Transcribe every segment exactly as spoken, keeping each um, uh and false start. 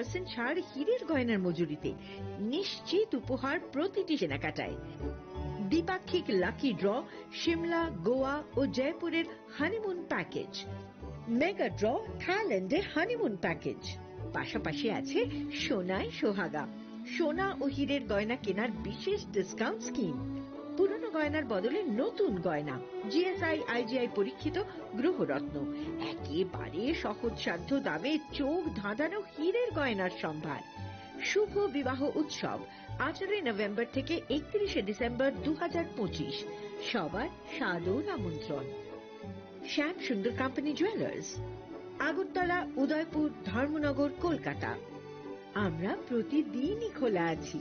পার্সেন্ট ছাড় হীরের গয়নার মজুরিতে। নিশ্চিত উপহার প্রতিটি কেনাকাটায়। দ্বিপাক্ষিক লাকি ড্র, সিমলা, গোয়া ও জয়পুরের হানিমুন প্যাকেজ। মেগা ড্র, থাইল্যান্ডে হানিমুন প্যাকেজ। পাশাপাশি আছে সোনায় সোহাগা, সোনা ও হীরের গয়না কেনার বিশেষ ডিসকাউন্ট স্কিম। পুরনো গয়নার বদলে নতুন গয়না। জিএসআই, আইজিআই পরীক্ষিত গ্রহরত্ন। একেবারে সহজসাধ্য দামে চোখ ধাঁধানো হীরের গয়নার সম্ভার। শুভ বিবাহ উৎসব, আঠারোই নভেম্বর থেকে একত্রিশে ডিসেম্বর দু হাজার পঁচিশ। সবার সাদর আমন্ত্রণ। শ্যাম সুন্দর কোম্পানি জুয়েলার্স, আগরতলা, উদয়পুর, ধর্মনগর, কলকাতা। আমরা প্রতিদিনই খোলা আছি।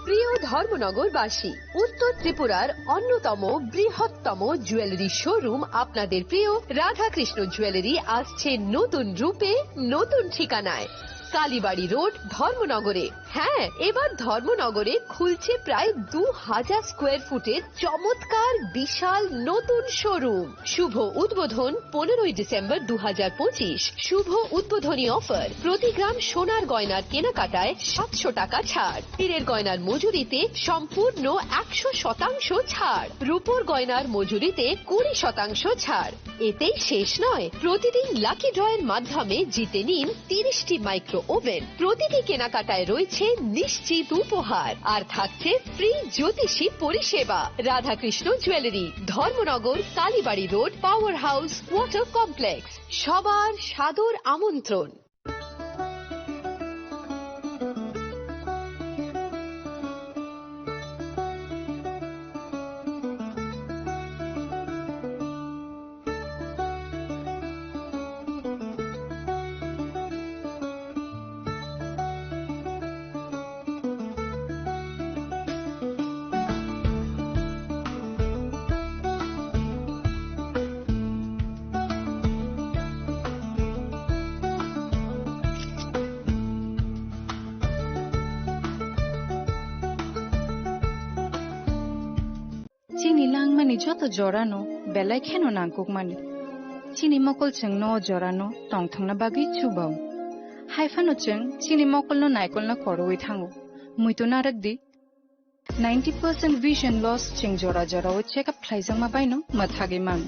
প্রিয় ধর্মনগরবাসী, উত্তর ত্রিপুরার অন্যতম বৃহত্তম জুয়েলারি শোরুম আপনাদের প্রিয় রাধাকৃষ্ণ জুয়েলারি আসছে নতুন রূপে, নতুন ঠিকানায়। কালীবাড়ি রোড, ধর্মনগরে। হ্যাঁ, এবার ধর্মনগরে খুলছে প্রায় দু হাজার স্কোয়ার ফুটের চমৎকার বিশাল নতুন শোরুম। শুভ উদ্বোধন পনেরোই ডিসেম্বর দু হাজার পঁচিশ। শুভ উদ্বোধনী অফার, প্রতি গ্রাম সোনার গয়নার কেনাকাটায় সাতশো টাকা ছাড়, হীরের গয়নার মজুরিতে সম্পূর্ণ একশো শতাংশ ছাড়, রূপোর গয়নার মজুরিতে কুড়ি শতাংশ ছাড়। এতেই শেষ নয়, প্রতিদিন লাকি ড্রয়ের মাধ্যমে জিতে নিন তিরিশটি মাইক্রো ওভেন। প্রতিটি কেনাকাটায় রয়েছে নিশ্চিত উপহার, আর থাকছে ফ্রি জ্যোতিষী পরিষেবা। Radhakrishna jewellery, Dharmanagar, Kalibari road, power house, water complex. সবার সাদর আমন্ত্রণ। Chini langmani joto jorano belai kheno nangkukmani. Chini mokol chwngno o jorano tongthokna bagwi chubao. Haiphano chwng chini mokolno naikolna korowi thango. Muitu narwkdi, ninety percent vision loss chwng jora jorao check up khlaijakma baino mwthagwi mano.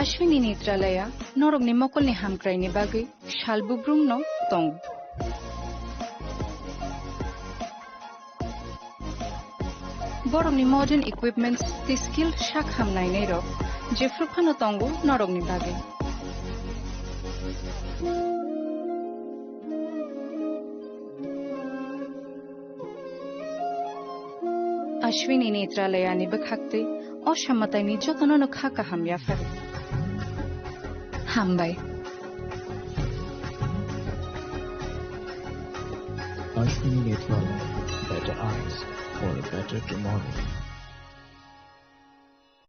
Ashwini Netralaya norokni mokolni hamkraini bagwi sal bubrumno tongo. Borokni modern equipments tei skilled sak ham nainairok jephru phano tongo norokni bagwi. Ashwini Netralayani bwkhaktwi o samataini jotono no kha kaham yaphar. Hambai. Ashwini Netralaya, better eyes for a better tomorrow.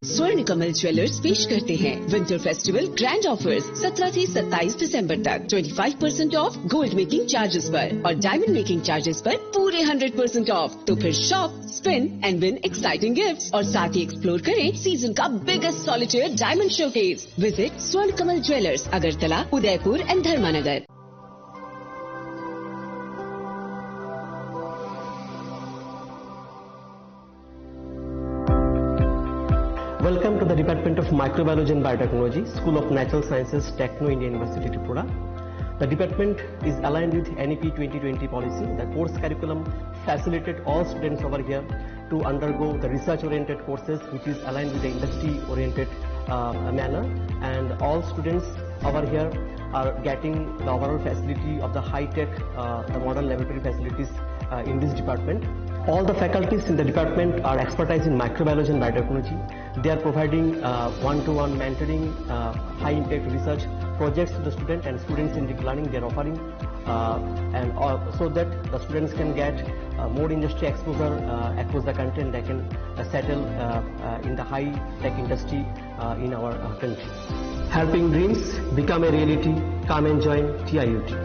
स्वर्ण कमल ज्वेलर्स पेश करते हैं winter festival grand offers. सत्रह से सत्ताईस दिसंबर तक twenty five percent of gold making charges पर और डायमंड मेकिंग चार्जेस पर पूरे हंड्रेड परसेंट ऑफ। तो फिर shop, spin and win exciting gifts और साथ ही एक्सप्लोर करें सीजन का biggest solitaire diamond showcase. Visit स्वर्ण कमल ज्वेलर्स, अगरतला, उदयपुर एंड धर्मानगर। Welcome to the Department of Microbiology and Biotechnology, School of Natural Sciences, Techno India University, Tripura. The department is aligned with N E P twenty twenty policy. The course curriculum facilitated all students over here to undergo the research-oriented courses, which is aligned with the industry-oriented, uh, manner. And all students over here are getting the overall facility of the high-tech, uh, the modern laboratory facilities, uh, in this department. All the faculties in the department are expertise in microbiology and biotechnology. They are providing, uh, one-to-one mentoring, uh, high-impact research projects to the student and students-centric learning they are offering, uh, and, uh, so that the students can get, uh, more industry exposure, uh, across the country, and they can, uh, settle, uh, uh, in the high-tech industry, uh, in our, uh, country. Helping dreams become a reality. Come and join T I U T.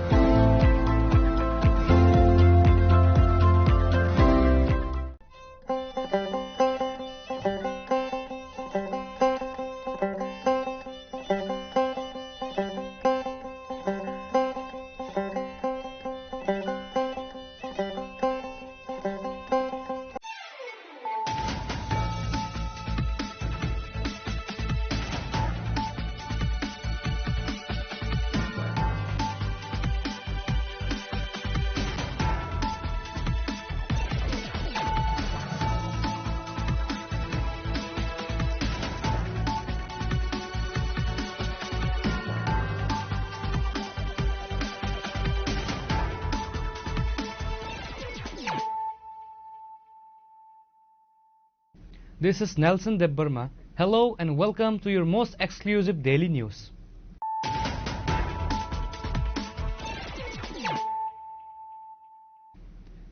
This is Nelson Debbarma. Hello and welcome to your most exclusive daily news.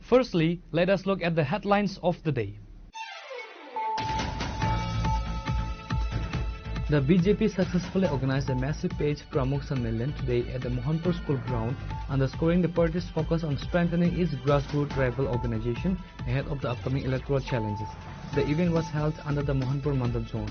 Firstly, let us look at the headlines of the day. The B J P successfully organized a massive Page Pramukh Sammelan today at the Mohanpur School Ground, underscoring the party's focus on strengthening its grassroots tribal organization ahead of the upcoming electoral challenges. The event was held under the Mohanpur Mandal zone.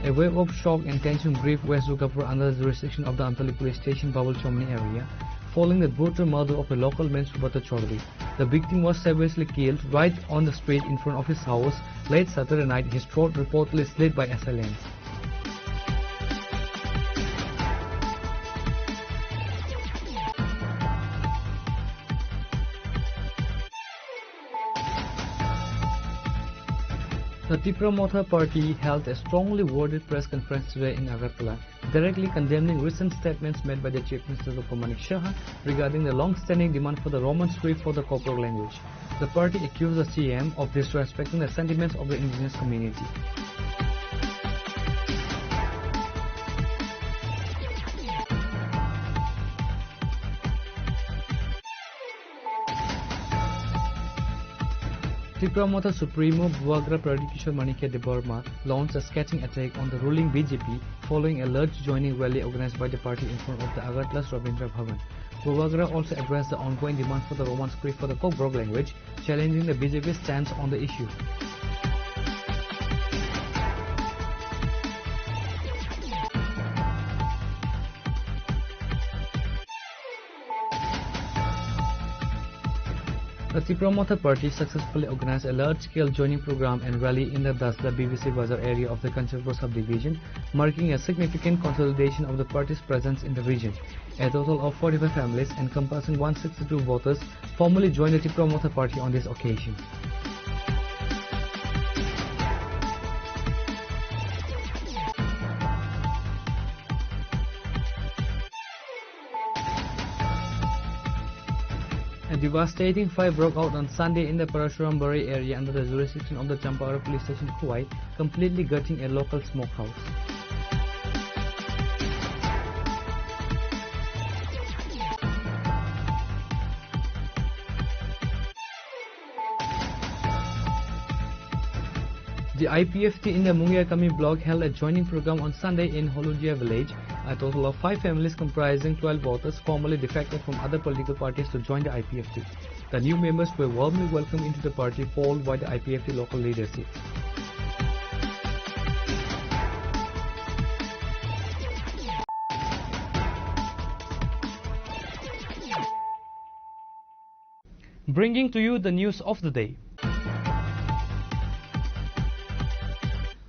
A wave of shock, intense grief west Durgapur under the jurisdiction of the Amtali police station, Babul Chomni area, following the brutal murder of a local man, Subhadra Chaudhary. The victim was savagely killed right on the street in front of his house late Saturday night, his throat reportedly slit by assailants. The Tipra Motha Party held a strongly worded press conference today in Agartala, directly condemning recent statements made by the Chief Minister Doctor Manik Saha regarding the long-standing demand for the Roman script for the Kokborok language. The party accused the C M of disrespecting the sentiments of the indigenous community. Tipra Motha Supremo Bubagra Pradyut Kishore Manikya Debbarma launched a scathing attack on the ruling B J P following a large joining rally organized by the party in front of the Agartala's Rabindra Bhavan. Bubagra also addressed the ongoing demand for the Roman script for the Kokborok language, challenging the B J P's stance on the issue. The Tipra Motha Party successfully organized a large-scale joining program and rally in the Dasda B B C Bazar area of the Kanchanpur subdivision, marking a significant consolidation of the party's presence in the region. A total of forty-five families, encompassing one sixty-two voters, formally joined the Tipra Motha Party on this occasion. A devastating fire broke out on Sunday in the Parashuram Bari area under the jurisdiction of the Champagora Police Station, Khowai, completely gutting a local smokehouse. The I P F T in the Mungiakami block held a joining program on Sunday in Holudia village. A total of five families comprising twelve voters formally defected from other political parties to join the I P F T. The new members were warmly welcomed into the party, followed by the I P F T local leadership. Bringing to you the news of the day.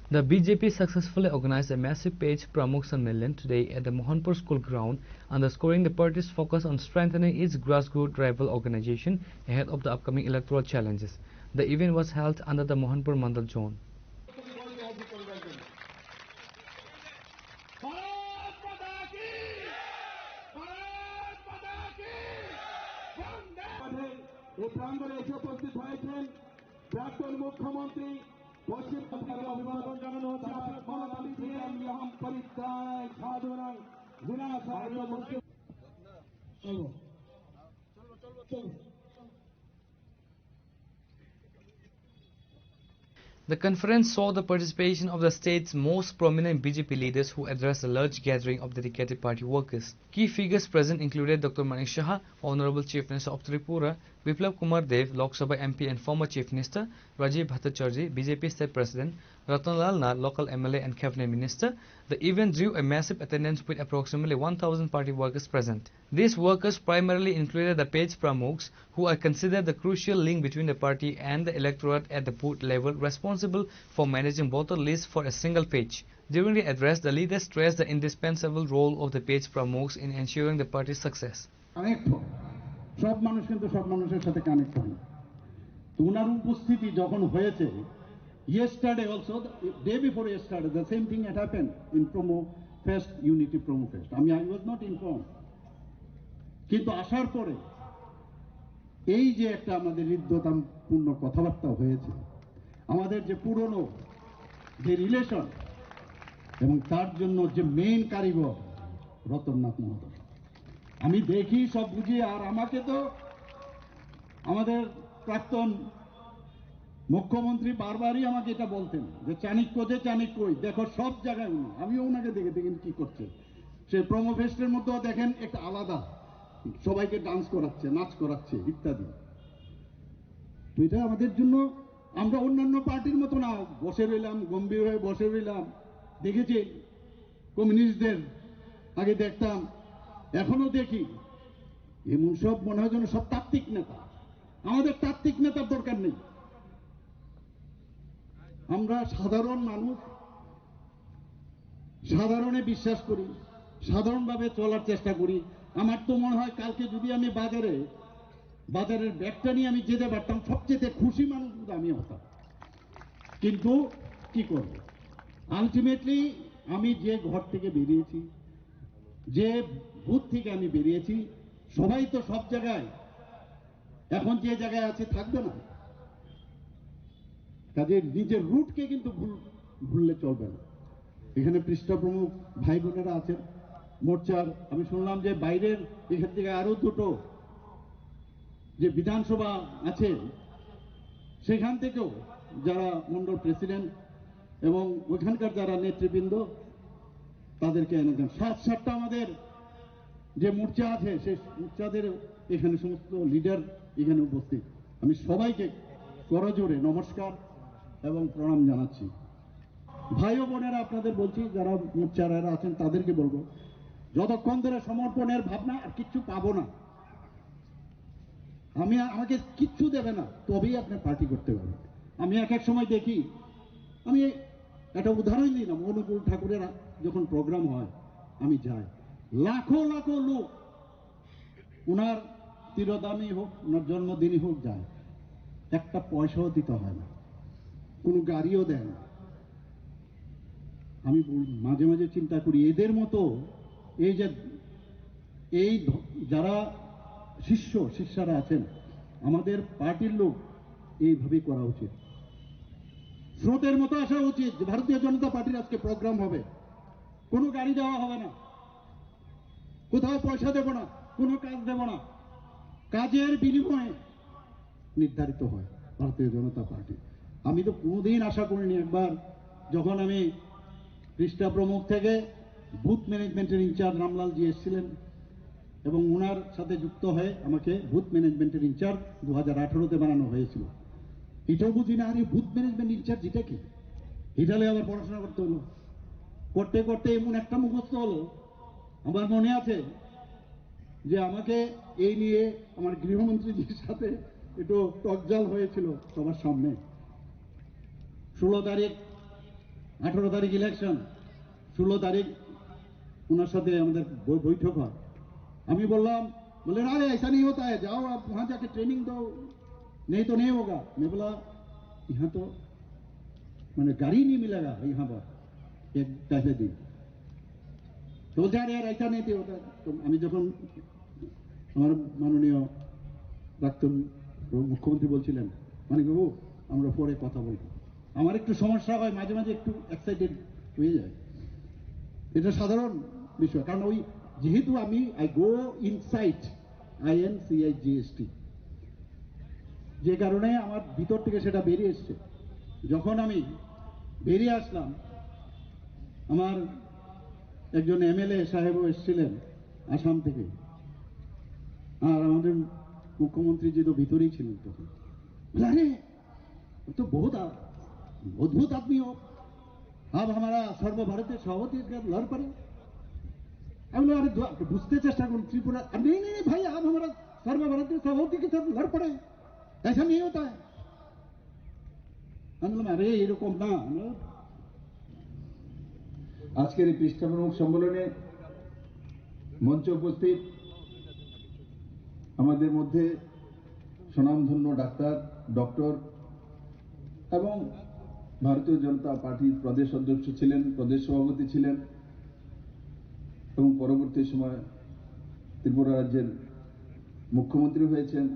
The B J P successfully organized a massive Page Pramukh Sammelan today at the Mohanpur School Ground, underscoring the party's focus on strengthening its grassroots tribal organization ahead of the upcoming electoral challenges. The event was held under the Mohanpur Mandal zone. Bharat মাতা কি! ভারত মাতা কি! বন্দে! এই প্রাঙ্গণে এসে উপস্থিত হয়েছেন প্রাক্তন মুখ্যমন্ত্রী, পশ্চিম অভিবাদন জানানো হচ্ছে আপনার মমতা ব্যানার্জি। সাধুনাং জিনা সাধু। চলো। চলো, চলো, চলো। The conference saw the participation of the state's most prominent B J P leaders, who addressed a large gathering of dedicated party workers. Key figures present included Doctor Manik Saha, Honorable Chief Minister of Tripura, Biplab Kumar Deb, Lok Sabha M P and former Chief Minister, Rajiv Bhattacharjee, B J P State President, Ratan Lal Nath, local M L A and Cabinet Minister. The event drew a massive attendance with approximately one thousand party workers present. These workers primarily included the Page Pramukhs, who are considered the crucial link between the party and the electorate at the booth level, responsible for managing voter lists for a single page. During the address, the leaders stressed the indispensable role of the Page Pramukhs in ensuring the party's success. Connect হয়। সব মানুষ কিন্তু সব মানুষের সাথে কানেক্ট হয় না। তো ওনার উপস্থিতি যখন হয়েছে, Yesterday also, the day before yesterday, the same thing had happened in Promo Fest, Unity Promo Fest. আমি, I was not informed. কিন্তু আসার পরে এই যে একটা আমাদের হৃদ্যতাপূর্ণ কথাবার্তা হয়েছে, আমাদের যে পুরনো যে রিলেশন এবং তার জন্য যে মেইন কারিগর রতননাথ মহোদয়, আমি দেখি, সব বুঝি। আর আমাকে তো আমাদের প্রাক্তন মুখ্যমন্ত্রী বারবারই আমাকে এটা বলতেন যে, "চাণক্য যে চাণক্যই, দেখো সব জায়গায় উনি।" আমিও ওনাকে দেখে দেখেন কি করছে। সে প্রোমো ফেস্টের মধ্যেও দেখেন একটা আলাদা, সবাইকে ডান্স করাচ্ছে, নাচ করাচ্ছে ইত্যাদি। তো এটা আমাদের জন্য, আমরা অন্যান্য পার্টির মতো না বসে রইলাম, গম্ভীর হয়ে বসে রইলাম। দেখেছি কমিউনিস্টদের আগে দেখতাম, এখনো দেখি, এমন সব মনে হয় যেন সব তাত্ত্বিক নেতা। আমাদের তাত্ত্বিক নেতার দরকার নেই। আমরা সাধারণ মানুষ, সাধারণে বিশ্বাস করি, সাধারণভাবে চলার চেষ্টা করি। আমার তো মনে হয় কালকে যদি আমি বাজারে, বাজারের ব্যাগটা নিয়ে আমি যেতে পারতাম, সবচেয়ে খুশি মানুষ কিন্তু আমি হতাম। কিন্তু কি করব, আলটিমেটলি আমি যে ঘর থেকে বেরিয়েছি, যে বুথ থেকে আমি বেরিয়েছি, সবাই তো সব জায়গায় এখন যে জায়গায় আছে থাকবে না। কাজে নিজের রুটকে কিন্তু ভুল, ভুললে চলবে না। এখানে পৃষ্ঠা প্রমুখ ভাই বোনেরা আছেন মোর্চার, আমি শুনলাম যে বাইরের এখান থেকে আরো দুটো যে বিধানসভা আছে সেখান থেকেও যারা মন্ডল প্রেসিডেন্ট এবং ওইখানকার যারা নেতৃবৃন্দ তাদেরকে এনেছেন। সাত সাতটা আমাদের যে মোর্চা আছে, সেই মোর্চাদের এখানে সমস্ত লিডার এখানে উপস্থিত। আমি সবাইকে করজোড়ে নমস্কার এবং প্রণাম জানাচ্ছি। ভাই ও বোনেরা, আপনাদের বলছি, যারা মোর্চারা আছেন তাদেরকে বলবো, যতক্ষণ ধরে সমর্পণের ভাবনা আর কিচ্ছু পাবো না, আমি, আমাকে কিচ্ছু দেবে না, তবেই আপনি পার্টি করতে পারবেন। আমি এক এক সময় দেখি, আমি একটা উদাহরণ দিলাম, অনুকূল ঠাকুরের যখন প্রোগ্রাম হয়, আমি যাই, লাখো লাখো লোক, ওনার তিরোধানই হোক, ওনার জন্মদিনই হোক, যায়, একটা পয়সাও দিতে হয় না, কোনো গাড়িও দেয় না। আমি বল-, মাঝে মাঝে চিন্তা করি, এদের মতো এই যে, এই ধ-, যারা শিষ্য শিষ্যারা আছেন, আমাদের পার্টির লোক এইভাবেই করা উচিত। স্রোতের মতো আসা উচিত যে ভারতীয় জনতা পার্টির আজকে প্রোগ্রাম হবে, কোনো গাড়ি দেওয়া হবে না, কোথাও পয়সা দেব না, কোনো কাজ দেব না, কাজের বিনিময়ে নির্ধারিত হয় ভারতীয় জনতা পার্টি। আমি তো কোনোদিন আশা করিনি, একবার যখন আমি পৃষ্ঠা প্রমুখ থেকে বুথ ম্যানেজমেন্টের ইনচার্জ রামলাল জি এসেছিলেন এবং ওনার সাথে যুক্ত হয়ে আমাকে বুথ ম্যানেজমেন্টের ইনচার্জ দু হাজার আঠারোতে বানানো হয়েছিল। এটাও বুঝি না, আরে বুথ ম্যানেজমেন্ট ইনচার্জ এটা কি? এটা নিয়ে আবার পড়াশোনা করতে হলো। করতে করতে এমন একটা মুখস্থ হলো, আমার মনে আছে যে আমাকে এই নিয়ে আমার গৃহমন্ত্রীজির সাথে একটু টকঝাল হয়েছিল সবার সামনে। ষোলো তারিখ, আঠারো তারিখ ইলেকশন, ষোলো তারিখ ওনার সাথে আমাদের বৈ-, বৈঠক হয়। আমি বললাম, বলে, "अरे, ऐसा नहीं होता है, जाओ आप वहाँ जाके ट्रेनिंग दो, नहीं तो नहीं होगा।" मैं बोला, "यहाँ तो, मैंने गाड़ी नहीं मिलेगा यहाँ पर एक पहले दिन।" তো বলছে, "আরে, আর এটা নিতে ওটা।" তো আমি যখন আমার মাননীয় প্রাক্তন মুখ্যমন্ত্রী বলছিলেন, "মানে বাবু, আমরা পরে কথা বলবো।" আমার একটু সমস্যা হয়, মাঝে মাঝে একটু এক্সাইটেড হয়ে যায়। এটা সাধারণ বিষয়, কারণ ওই যেহেতু আমি, I go inside, I N C I G S T, যে কারণে আমার ভিতর থেকে সেটা বেরিয়ে এসছে। যখন আমি বেরিয়ে আসলাম, আমার একজন এমএলএ সাহেবও এসেছিলেন আসাম থেকে, আর আমাদের মুখ্যমন্ত্রী জি তো ভিতরেই ছিলেন তখন। বলে, "আরে, वो तो बहुत आ-, अद्भुत आदमी हो, आप हमारा सर्वभारतीय सभापति के लड़ पड़े।" আমি বললাম, "আরে, দু-, একটু বুঝতে চেষ্টা করুন, ত্রিপুরা।" "আরে, नहीं, नहीं, नहीं भाई, आप हमारा सर्वभारतीय सभापति के साथ लड़ पड़े, ऐसा नहीं होता है।" আমি বললাম, "আরে, এরকম না।" আজকের এই পৃষ্ঠা প্রমুখ সম্মেলনে মঞ্চে উপস্থিত আমাদের মধ্যে স্বনামধন্য ডাক্তার, ডক্টর এবং ভারতীয় জনতা পার্টির প্রদেশ অধ্যক্ষ ছিলেন, প্রদেশ সভাপতি ছিলেন এবং পরবর্তী সময় ত্রিপুরা রাজ্যের মুখ্যমন্ত্রী হয়েছেন।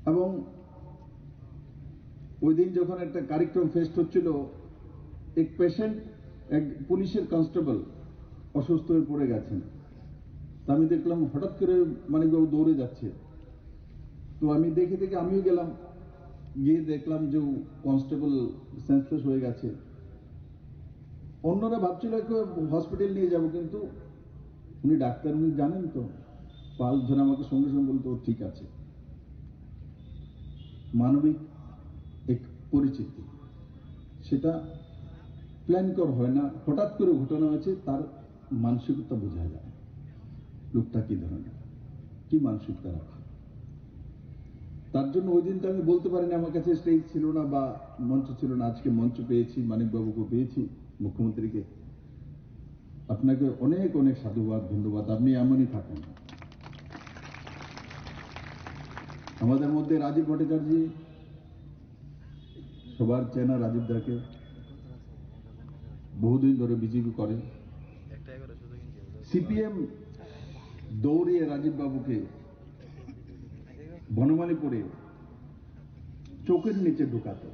এবং ওই দিন যখন একটা কার্যক্রম ফেস্ট হচ্ছিল, এক পেশেন্ট, এক পুলিশের কনস্টেবল অসুস্থ হয়ে পড়ে গেছেন। তা আমি দেখলাম হঠাৎ করে মানিকবাবু দৌড়ে যাচ্ছে। তো আমি দেখে দেখে আমিও গেলাম, গিয়ে দেখলাম যে কনস্টেবল সেন্সলেস হয়ে গেছে। অন্যরা ভাবছিল হয়তো হসপিটাল নিয়ে যাব, কিন্তু উনি ডাক্তার, উনি জানেন তো। পালস ধরে আমাকে সঙ্গে সঙ্গে বলতো, "ও ঠিক আছে।" মানবিক এক পরিচিতি, সেটা প্ল্যান করা হয় না, হঠাৎ করে ঘটনা হয়েছে, তার মানসিকতা বোঝা যায়, লোকটা কি ধরনের, কি মানসিকতা রাখে। তার জন্য ওই দিন তো আমি বলতে পারিনি, আমার কাছে স্টেজ ছিল না বা মঞ্চ ছিল না। আজকে মঞ্চ পেয়েছি, মানিকবাবুকে পেয়েছি, মুখ্যমন্ত্রীকে। আপনাকে অনেক অনেক সাধুবাদ, ধন্যবাদ। আপনি এমনই থাকুন। আমাদের মধ্যে রাজীব ভট্টাচার্য, সবার চেনা রাজীব দাকে, বহুদিন ধরে বিজেপি করে। সিপিএম দৌড়িয়ে রাজীব বাবুকে বনমালীপুরে চোখের নিচে ঢুকাতো।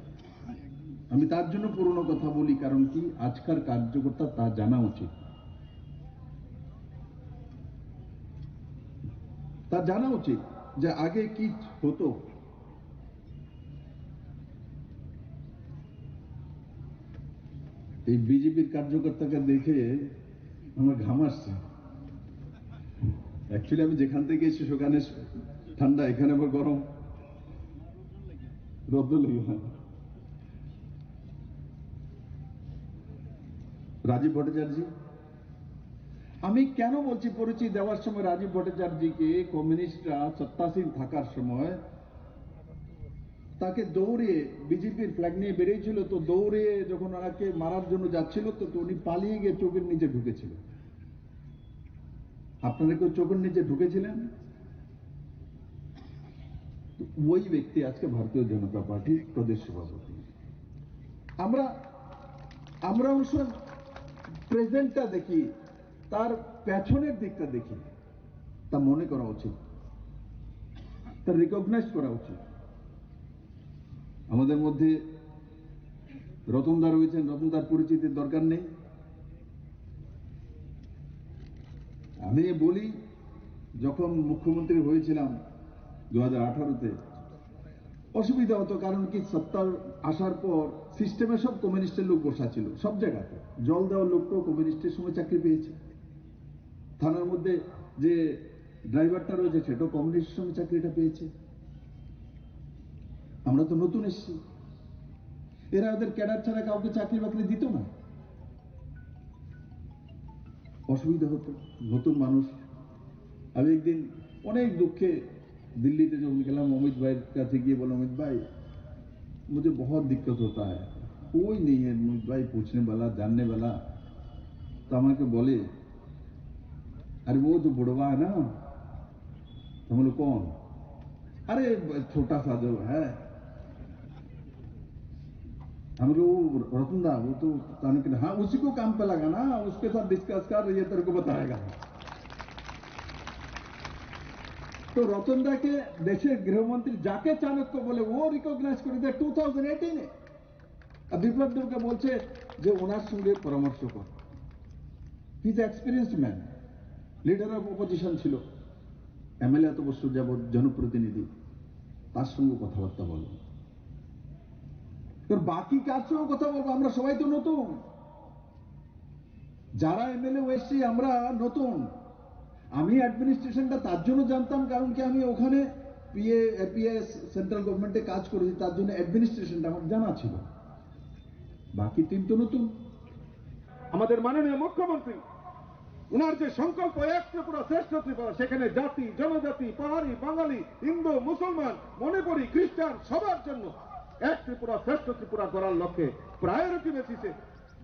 আমি তার জন্য পুরনো কথা বলি, কারণ কি, আজকার কার্যকর্তা তা জানা উচিত, তা জানা উচিত যে আগে কি হতো। এই বিজেপির কার্যকর্তাকে দেখে আমার ঘাম আসছে। অ্যাকচুয়ালি আমি যেখান থেকে এসেছি সেখানে ঠান্ডা, এখানে আবার গরম, রোদ লেগে যায়। রাজীব ভট্টাচার্য, আমি কেন বলছি, পরিচয় দেওয়ার সময় রাজীব ভট্টাচার্যকে, কমিউনিস্টরা সত্তাসীন থাকার সময় তাকে দৌড়িয়ে, বিজেপির ফ্ল্যাগ নিয়ে বেরিয়েছিল, তো দৌড়িয়ে যখন ওনাকে মারার জন্য যাচ্ছিল, তো তো উনি পালিয়ে গিয়ে চোখের নিচে ঢুকেছিল। আপনারা কেউ চোখের নিচে ঢুকেছিলেন? তো ওই ব্যক্তি আজকে ভারতীয় জনতা পার্টির প্রদেশ সভাপতি। আমরা, আমরা অবশ্য প্রেজেন্টটা দেখি, তার পেছনের দিকটা দেখি, তা মনে করা উচিত, তা রিকগনাইজ করা উচিত। আমাদের মধ্যে রতনদা রয়েছেন, রতনদার পরিচিতির দরকার নেই। আমি বলি, যখন মুখ্যমন্ত্রী হয়েছিলাম দু হাজার আঠারোতে, অসুবিধা হতো, কারণ কি, সত্তার আসার পর সিস্টেমে সব কমিউনিস্টের লোক বসা ছিল, সব জায়গাতে। জল দেওয়ার লোকটাও কমিউনিস্টের সময় চাকরি পেয়েছে, থানার মধ্যে যে ড্রাইভারটা রয়েছে, সেটাও কমিউনিস্টের সময় চাকরিটা পেয়েছে। আমরা তো নতুন এসেছি, এরা ওদের ক্যাডার ছাড়া কাউকে চাকরি বাকরি দিত না। অসুবিধা হতো, নতুন মানুষ। আমি একদিন অনেক দুঃখে দিল্লিতে যখন গেলাম, অমিত ভাইয়ের কাছে গিয়ে বললাম, "অমিত ভাই, मुझे बहुत दिक्कत होता है, कोई नहीं है अमित भाई, पूछने वाला, जानने वाला।" तो আমাকে বলে, "अरे वो जो बुढ़वा है ना।" तो हम बोले, "कौन?" "अरे, छोटा सा जो है।" हम लोग, "वो रतन दा, वो तो ताने के, हाँ, उसी को काम पे लगा ना, उसके साथ डिस्कस कर, ये तेरे को बताएगा।" তো রতন দাকে দেশের গৃহমন্ত্রী যাকে চাণক্য বলে, ও রিকগনাইজ করে দেয় টু থাউজেন্ড এইটিনে। আর বিপ্লব দেবকে বলছে যে ওনার সঙ্গে পরামর্শ কর। He is experienced man, leader of opposition ছিল, এমএলএ এত বছর যাবত জনপ্রতিনিধি, তার সঙ্গে কথাবার্তা বলো। এবার বাকি কার সঙ্গে কথা বলবো? আমরা সবাই তো নতুন, যারা এমএলএ হয়েছি আমরা নতুন। আমি অ্যাডমিনিস্ট্রেশনটা তার জন্য জানতাম, কারণ কি, আমি ওখানে পিএ, এপিএস, সেন্ট্রাল গভর্নমেন্টে কাজ করেছি, তার জন্য অ্যাডমিনিস্ট্রেশনটা আমার জানা ছিল। বাকি টিম তো নতুন। আমাদের মাননীয় মুখ্যমন্ত্রী, ওনার যে সংকল্প এক ত্রিপুরা শ্রেষ্ঠ ত্রিপুরা, সেখানে জাতি, জনজাতি, পাহাড়ি, বাঙালি, হিন্দু, মুসলমান, মণিপুরি, খ্রিস্টান, সবার জন্য এক ত্রিপুরা শ্রেষ্ঠ ত্রিপুরা গড়ার লক্ষ্যে প্রায়োরিটি বেসিসে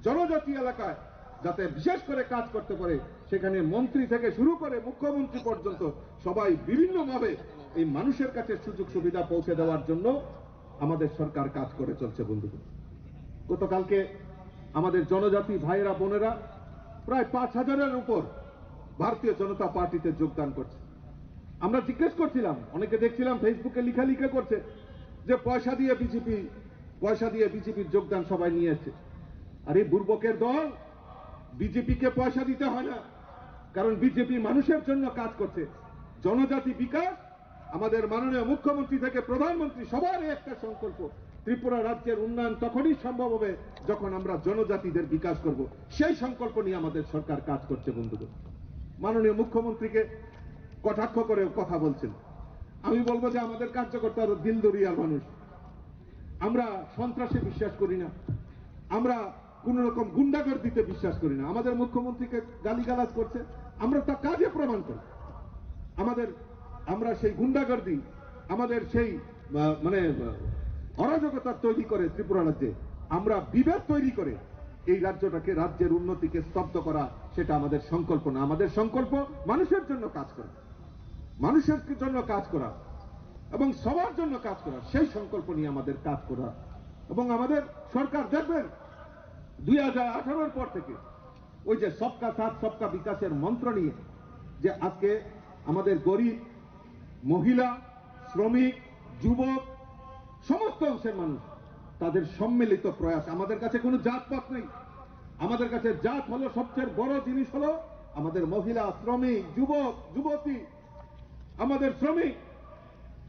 জনজাতি এলাকায় যাতে বিশেষ করে কাজ করতে পারে, সেখানে মন্ত্রী থেকে শুরু করে মুখ্যমন্ত্রী পর্যন্ত সবাই বিভিন্নভাবে এই মানুষের কাছে সুযোগ সুবিধা পৌঁছে দেওয়ার জন্য আমাদের সরকার কাজ করে চলছে বন্ধুগণ। গতকালকে আমাদের জনজাতি ভাইয়েরা বোনেরা প্রায় পাঁচ হাজারের উপর ভারতীয় জনতা পার্টিতে যোগদান করছে। আমরা জিজ্ঞেস করছিলাম, অনেকে দেখছিলাম Facebookএ লেখালেখি করছে যে পয়সা দিয়ে বিজেপি, পয়সা দিয়ে বিজেপির যোগদান সবাই নিয়ে এসছে। আরে বুর্বকের দল, বিজেপিকে পয়সা দিতে হয় না, কারণ বিজেপি মানুষের জন্য কাজ করছে। জনজাতি বিকাশ, আমাদের মাননীয় মুখ্যমন্ত্রী থেকে প্রধানমন্ত্রী সবার একটা সংকল্প, ত্রিপুরা রাজ্যের উন্নয়ন তখনই সম্ভব হবে যখন আমরা জনজাতিদের বিকাশ করব। সেই সংকল্প নিয়ে আমাদের সরকার কাজ করছে বন্ধুগণ। মাননীয় মুখ্যমন্ত্রীকে কটাক্ষ করে কথা বলছেন। আমি বলবো যে আমাদের কার্যকর্তারা দিলদরিয়া মানুষ, আমরা সন্ত্রাসে বিশ্বাস করি না, আমরা কোনো রকম গুন্ডাগর্দিতে বিশ্বাস করি না। আমাদের মুখ্যমন্ত্রীকে গালিগালাজ করছে, আমরা তা কাজে প্রমাণ করি। আমাদের, আমরা সেই গুন্ডাগর্দি, আমাদের সেই, আহ, মানে, আহ, অরাজকতা তৈরি করে ত্রিপুরা রাজ্যে, আমরা বিভেদ তৈরি করে এই রাজ্যটাকে, রাজ্যের উন্নতিকে স্তব্ধ করা, সেটা আমাদের সংকল্প না। আমাদের সংকল্প মানুষের জন্য কাজ করা, মানুষের জন্য কাজ করা এবং সবার জন্য কাজ করা, সেই সংকল্প নিয়ে আমাদের কাজ করা। এবং আমাদের সরকার দেখবেন, দুই হাজার আঠারোর পর থেকে ওই যে সবকা সাথ সবকা বিকাশের মন্ত্র নিয়ে যে আজকে আমাদের গরিব, মহিলা, শ্রমিক, যুবক, সমস্ত অংশের মানুষ, তাদের সম্মিলিত প্রয়াস। আমাদের কাছে কোনো জাতপাত নেই। আমাদের কাছে জাত হলো, সবচেয়ে বড় জিনিস হলো আমাদের মহিলা, শ্রমিক, যুবক, যুবতী, আমাদের শ্রমিক,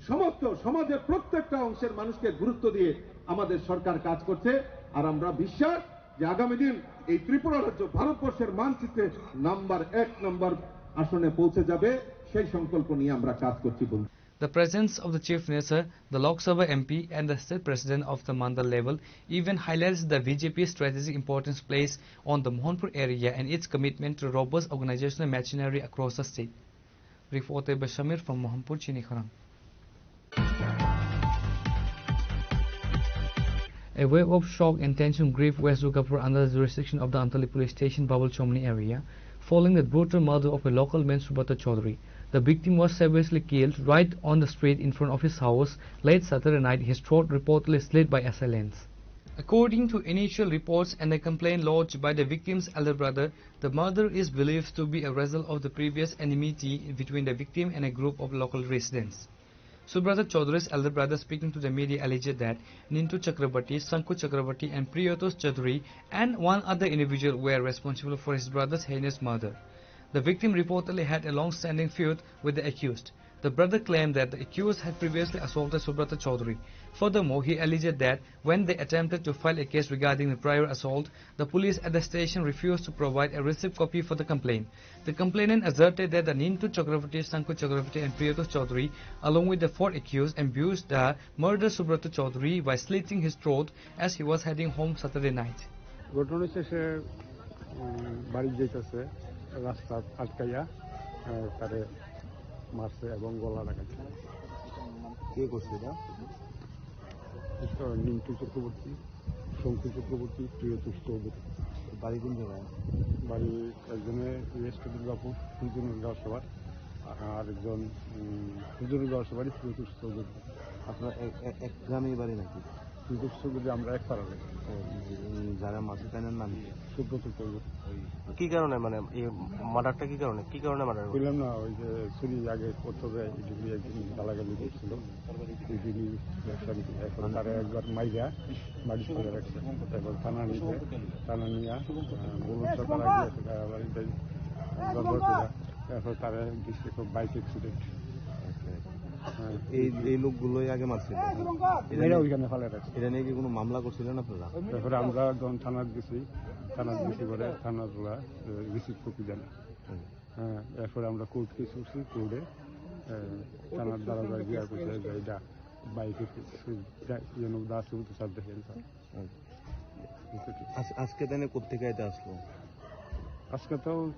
সমস্ত সমাজের প্রত্যেকটা অংশের মানুষকে গুরুত্ব দিয়ে আমাদের সরকার কাজ করছে। আর আমরা বিশ্বাস যে আগামী দিন এই ত্রিপুরা রাজ্য ভারতবর্ষের মানচিত্রে নাম্বার এক নাম্বার আসনে পৌঁছে যাবে, সেই সংকল্প নিয়ে আমরা কাজ করছি বন্ধু। The presence of the Chief Minister, the Lok Sabha M P, and the state president of the mandal level even highlights the B J P's strategic importance placed on the Mohanpur area and its commitment to robust organizational machinery across the state. Reported by Shamir from Mohanpur, Chinikhorang. A wave of shock and tension gripped West Durgapur under the jurisdiction of the Antali Police Station, Babul Chomni area, following the brutal murder of a local man, Subrata Chaudhary. The victim was savagely killed right on the street in front of his house late Saturday night, his throat reportedly slit by assailants. According to initial reports and a complaint lodged by the victim's elder brother, the murder is believed to be a result of the previous enmity between the victim and a group of local residents. Subrata Chaudhary's elder brother speaking to the media alleged that Nintu Chakraborty, Sanku Chakraborty and Priyotosh Chaudhary and one other individual were responsible for his brother's heinous murder. The victim reportedly had a long-standing feud with the accused. The brother claimed that the accused had previously assaulted Subrata Chaudhary. Furthermore, he alleged that when they attempted to file a case regarding the prior assault, the police at the station refused to provide a received copy for the complaint. The complainant asserted that the Nintu Chakraborty, Sanku Chakraborty and Priyotosh Chaudhary, along with the four accused, abused the murdered Subrata Chaudhary by slitting his throat as he was heading home Saturday night. ঘটনা শেষে, উম, বাড়ি যাইতেছে, রাস্তা আটকাইয়া, আহ, তারে মারছে এবং গলা লাগাইছে। কে করছে এটা? মিস্টার নিন্টু চক্রবর্তী, শঙ্কু চক্রবর্তী, প্রিয়তোষ চৌধুরী। বাড়ি কোন জায়গায়? বাড়ি একজনে রেজিস্টার্ড দুর্গাপুর, হুজুরনগর সবার, আর একজন, উম, হুজুরনগর সবারই প্রিয়তোষ চৌধুরী। আপনার এক, এক, এক গ্রামেই বাড়ি নাকি? প্রিয়তোষ চৌধুরী আমরা এক পাড়া লাগে। ও, উম, যারা মাসে তাই নাম কি? সুব্রত চৌধুরী। কি কারণে, মানে, এই মার্ডারটা কি কারণে, কি কারণে মার্ডার হলো? বললাম না, ওই যে চুরি আগে করতে হবে, এই জন্য একদিন গালাগালি করছিল। এই জন্য ব্যবসা নিতে। এখন তারা একবার মাইরা বাড়ি ফেলে রাখছে। এখন থানা নিতে, থানা নিয়ে, আহ, বলুন তো তারা গিয়ে সেটা আবার এটাই গড়বড় করে। এখন তারা গেছে বাইক অ্যাক্সিডেন্ট। হ্যাঁ। এই, এই লোকগুলোই আগে মারছিল? এটা এরা নিয়ে, ওইখানে ফেলে রাখছে। এটা নিয়ে কি কোনো মামলা করছিলেন আপনারা? তারপরে আমরা যখন থানাত গেছি, থানাত গেছি পরে থানার ওরা, আহ, রিসিভ কপি দেন। হুম। হ্যাঁ, এরপরে আমরা কোর্ট কেস করছি, কোর্টে, আহ, থানার দ্বারা গিয়া করছে যে এটা বাইকে ইয়ে নব দাস তো সাথে হেল্প হয়। হুম। আজ-, আজকে তাহলে কোত্থেকে এটা আসলো? আজকে তো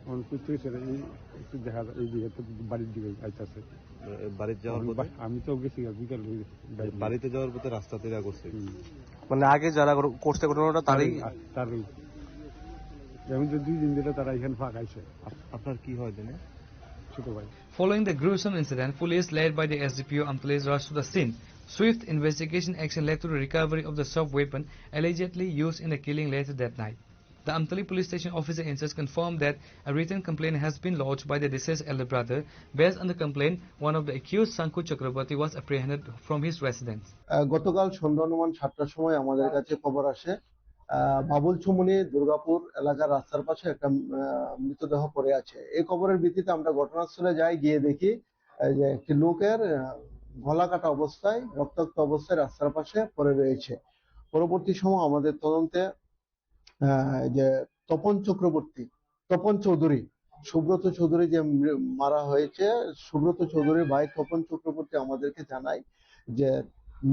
অন করতে গেছে, এই একটু দেখা যায়, এই দিকে তো বাড়ির দিকে আইতাছে। এ, বাড়ির যাওয়ার আমি পথে? বা-, আমি তো গেছি গা, বিকাল হয়ে গেছে। বাড়িতে যাওয়ার পথে রাস্তাতে দেখা করছে? হুম। মানে আগে যারা ঘর-, করছে ঘটনাটা তারই? তারই, তারই। এখন তো দুই দিন ধরে তারা এখানে ফাঁকাইছে। আপ-, আপনার কি হয় জানে? ছোট ভাই। Following the gruesome incident, police led by the S D P O Amtali rushed to the scene. Swift investigation action led to the recovery of the sharp weapon allegedly used in the killing later that night. The Amtali police station officer in charge confirmed that a written complaint has been lodged by the deceased elder brother. Based on the complaint, one of the accused, Sanku Chakraborty, was apprehended from his residence. আহ, গতকাল সন্ধ্যা অনুমান সাতটার সময় আমাদের কাছে খবর আসে, আহ, বাবুল চুমুনি দুর্গাপুর এলাকার রাস্তার পাশে একটা, আহ, মৃতদেহ পড়ে আছে। এই খবরের ভিত্তিতে আমরা ঘটনাস্থলে যাই, গিয়ে দেখি, আহ, যে একটি লোকের, আহ, গলা কাটা অবস্থায়, রক্তাক্ত অবস্থায় রাস্তার পাশে পড়ে রয়েছে। পরবর্তী সময় আমাদের তদন্তে, আহ, যে তপন চক্রবর্তী, তপন চৌধুরী, সুব্রত চৌধুরী যে মৃ-, মারা হয়েছে, সুব্রত চৌধুরীর ভাই তপন চক্রবর্তী আমাদেরকে জানায় যে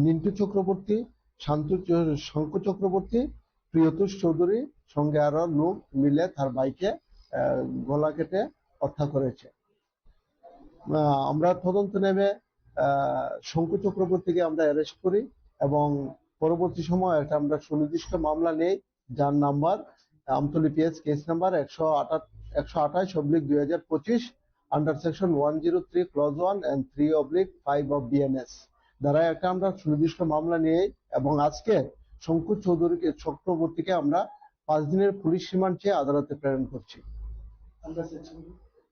মিন্টু চক্রবর্তী, শান্ত চ-, শঙ্কু চক্রবর্তী, প্রিয়তোষ চৌধুরী সঙ্গে আরো লোক মিলে তার ভাইকে, আহ, গলা কেটে হত্যা করেছে। আহ, আমরা তদন্ত নেমে, আহ, শঙ্কু চক্রবর্তীকে আমরা অ্যারেস্ট করি এবং পরবর্তী সময় একটা আমরা সুনির্দিষ্ট মামলা নেই, যার নাম্বার আমতলী পিএস কেস নাম্বার একশো আঠাশ, একশো আঠাশ অবলিক দুই হাজার পঁচিশ, under section one zero three clause one and three oblique five of BNS ধারায় একটা আমরা সুনির্দিষ্ট মামলা নিয়ে এবং আজকে শঙ্কু চৌধুরীকে, চক্রবর্তীকে আমরা পাঁচ দিনের পুলিশ রিমান্ড চেয়ে আদালতে প্রেরণ করছি।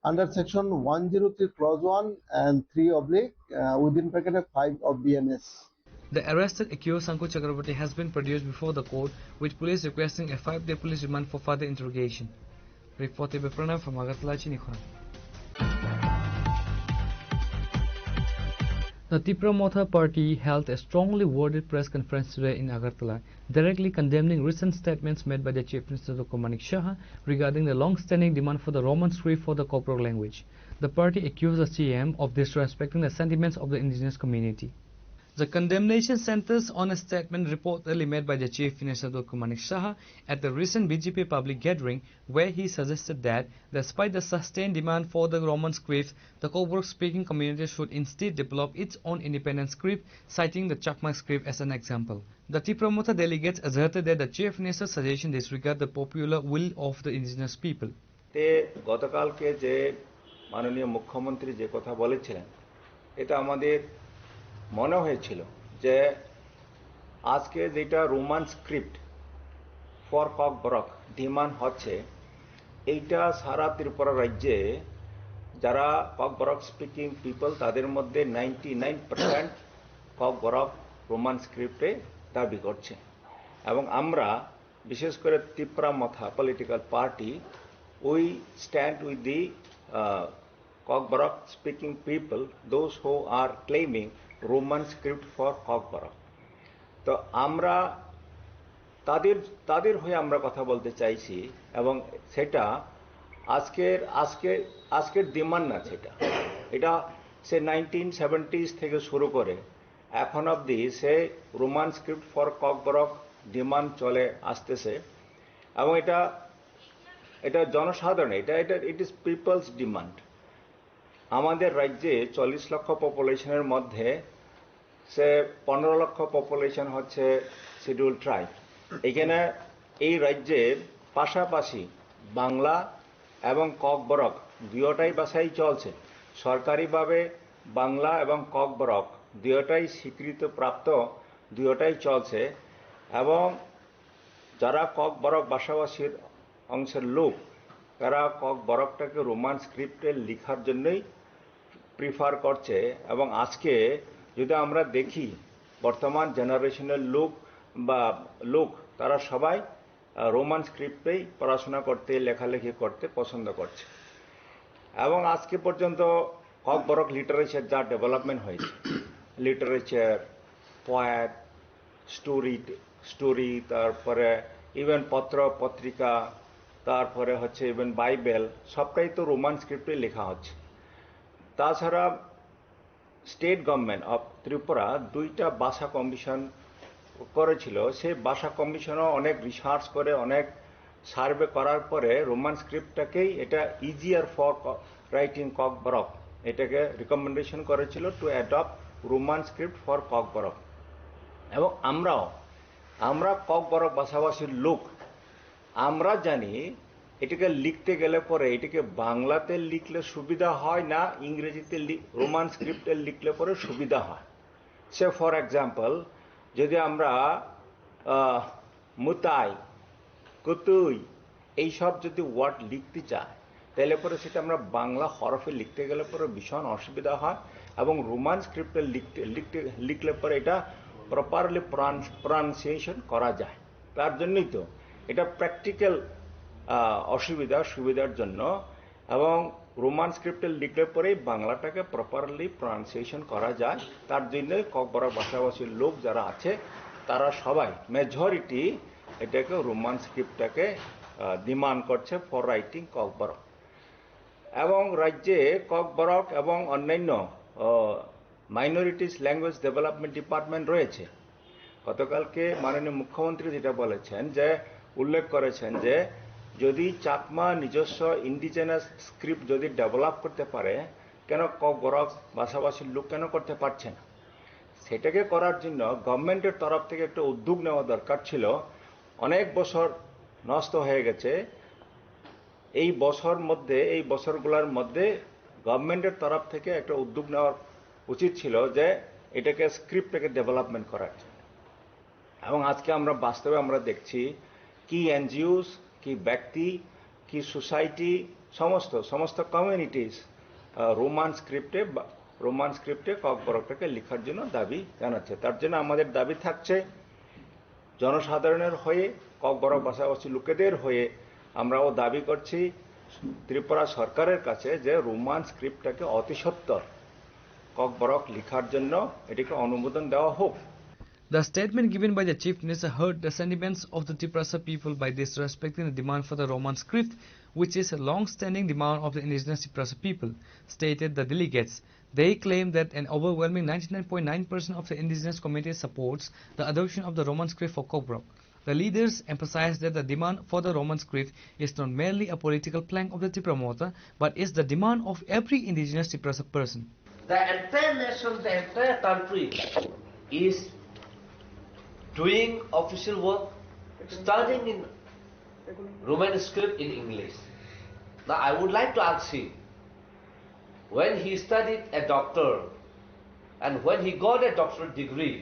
Under section one zero three clause one and three oblique, uh, within bracket five of BNS. The arrested accused Sanku Chakraborty has been produced before the court, with police requesting a five-day police remand for further interrogation. Reported by Pranab from Agartala, Chinikhona. The Tipra Motha Party held a strongly worded press conference today in Agartala, directly condemning recent statements made by the Chief Minister Doctor Manik Saha regarding the long-standing demand for the Roman script for the Kokborok language. The party accused the C M of disrespecting the sentiments of the indigenous community. The condemnation centers on a statement reportedly made by the Chief Minister Doctor Manik Saha at the recent B J P public gathering, where he suggested that, despite the sustained demand for the Roman script, the Kokborok speaking community should instead develop its own independent script, citing the Chakma script as an example. The Tipra Motha delegates asserted that the Chief Minister's suggestion disregard the popular will of the indigenous people. তে গতকালকে যে মাননীয় মুখ্যমন্ত্রী যে কথা বলেছিলেন, এটা আমাদের মনে হয়েছিল যে আজকে যেটা রোমান স্ক্রিপ্ট ফর ককবরক ডিমান্ড হচ্ছে, এইটা সারা ত্রিপুরা রাজ্যে যারা ককবরক স্পিকিং পিপল, তাদের মধ্যে নাইনটি নাইন পার্সেন্ট ককবরক রোমান স্ক্রিপ্টে দাবি করছে। এবং আমরা, বিশেষ করে তিপ্রা মথা political party, we stand with the, uh, Kokborok speaking people, those who are claiming Roman script for Kokborok. তো আমরা তাদের, তাদের হয়ে আমরা কথা বলতে চাইছি, এবং সেটা আজকের, আজকে, আজকের ডিমান্ড না, সেটা, এটা সে নাইনটিন সেভেন্টিজ থেকে শুরু করে এখন অবধি সে রোমান স্ক্রিপ্ট ফর ককবরক ডিমান্ড চলে আসতেছে। এবং এটা, এটা জনসাধারণ, এটা, এটা, it is people's demand. আমাদের রাজ্যে চল্লিশ লক্ষ পপুলেশনের মধ্যে সে পনেরো লক্ষ পপুলেশন হচ্ছে শিডিউল ট্রাইব। এখানে এই রাজ্যে পাশাপাশি বাংলা এবং ককবরক দুয়োটাই ভাষাই চলছে। সরকারিভাবে বাংলা এবং ককবরক দুয়োটাই স্বীকৃতিপ্রাপ্ত, দুয়োটাই চলছে। এবং যারা ককবরক ভাষাভাষীর অংশের লোক, তারা ককবরকটাকে রোমান স্ক্রিপ্টে লেখার জন্যই প্রিফার করছে। এবং আজকে যদি আমরা দেখি, বর্তমান জেনারেশনের লোক বা লোক, তারা সবাই, আহ, রোমান স্ক্রিপ্টেই পড়াশোনা করতে, লেখালেখি করতে পছন্দ করছে। এবং আজকে পর্যন্ত ককবরক লিটারেচার যা ডেভেলপমেন্ট হয়েছে, লিটারেচার, পোয়েট, স্টোরি, স্টোরি, তারপরে ইভেন পত্র পত্রিকা, তারপরে হচ্ছে ইভেন বাইবেল, সবটাই তো রোমান স্ক্রিপ্টে লেখা হচ্ছে। তাছাড়া স্টেট গভর্নমেন্ট অফ ত্রিপুরা দুইটা ভাষা কমিশন করেছিল। সেই ভাষা কমিশনও অনেক রিসার্চ করে, অনেক সার্ভে করার পরে রোমান স্ক্রিপ্টটাকেই এটা ইজিয়ার ফর রাইটিং ককবরক, এটাকে রিকমেন্ডেশন করেছিল two adopt Roman script for Kokborok. এবং আমরাও, আমরা ককবরক ভাষাভাষীর লোক, আমরা জানি এটাকে লিখতে গেলে পরে এটাকে বাংলাতে লিখলে সুবিধা হয় না ইংরেজিতে লি-, রোমান স্ক্রিপ্টে লিখলে পরে সুবিধা হয়? সে ফর এক্সাম্পল, যদি আমরা আহ, মুতাই, কুতুই, এইসব যদি ওয়ার্ড লিখতে চায়, তাহলে পরে সেটা আমরা বাংলা হরফে লিখতে গেলে পরে ভীষণ অসুবিধা হয়। এবং রোমান স্ক্রিপ্টে লিখতে লিখতে লিখলে পরে এটা প্রপারলি প্রনাউন্সিয়েশন করা যায়। তার জন্যই তো এটা প্র্যাকটিক্যাল অসুবিধা সুবিধার জন্য। এবং রোমান স্ক্রিপ্টে লিখলে পরেই বাংলাটাকে প্রপারলি প্রনাউন্সিয়েশন করা যায়। তার জন্য ককবরক ভাষাভাষীর লোক যারা আছে, তারা সবাই, মেজরিটি, এটাকে, রোমান স্ক্রিপ্টটাকে ডিমান্ড করছে ফর রাইটিং ককবরক। এবং রাজ্যে ককবরক এবং অন্যান্য মাইনরিটিস ল্যাঙ্গুয়েজ ডেভেলপমেন্ট ডিপার্টমেন্ট রয়েছে। গতকালকে মাননীয় মুখ্যমন্ত্রী যেটা বলেছেন, যে উল্লেখ করেছেন যে যদি চাকমা নিজস্ব ইন্ডিজিনাস স্ক্রিপ্ট যদি ডেভেলপ করতে পারে, কেন ককবরক ভাষাভাষীর লোক কেন করতে পারছে না? সেটাকে করার জন্য গভর্নমেন্টের তরফ থেকে একটা উদ্যোগ নেওয়া দরকার ছিল। অনেক বছর নষ্ট হয়ে গেছে। এই বছর মধ্যে, এই বছরগুলোর মধ্যে গভর্নমেন্টের তরফ থেকে একটা উদ্যোগ নেওয়া উচিত ছিল যে এটাকে, স্ক্রিপ্টটাকে ডেভেলপমেন্ট করার জন্য। এবং আজকে আমরা বাস্তবে আমরা দেখছি কি এনজিওস, কি ব্যক্তি, কি সোসাইটি, সমস্ত সমস্ত কমিউনিটিস রোমান স্ক্রিপ্টে রোমান স্ক্রিপ্টে ককবরকটাকে লেখার জন্য দাবি জানাচ্ছে। তার জন্য আমাদের দাবি থাকছে জনসাধারণের হয়ে, ককবরক ভাষাভাষী লোকেদের হয়ে আমরাও দাবি করছি ত্রিপুরা সরকারের কাছে যে রোমান স্ক্রিপ্টটাকে অতি সত্বর ককবরক লেখার জন্য এটিকে অনুমোদন দেওয়া হোক। The statement given by the Chief Minister hurt the sentiments of the Tiprasa people by disrespecting the demand for the Roman script, which is a long-standing demand of the indigenous Tiprasa people, stated the delegates. They claim that an overwhelming ninety-nine point nine percent of the indigenous community supports the adoption of the Roman script for Kokborok. The leaders emphasized that the demand for the Roman script is not merely a political plank of the Tipra Motha, but is the demand of every indigenous Tiprasa person. The entire nation, the entire country is doing official work, studying in Roman script in English. Now, I would like to ask him, when he studied a doctor and when he got a doctorate degree,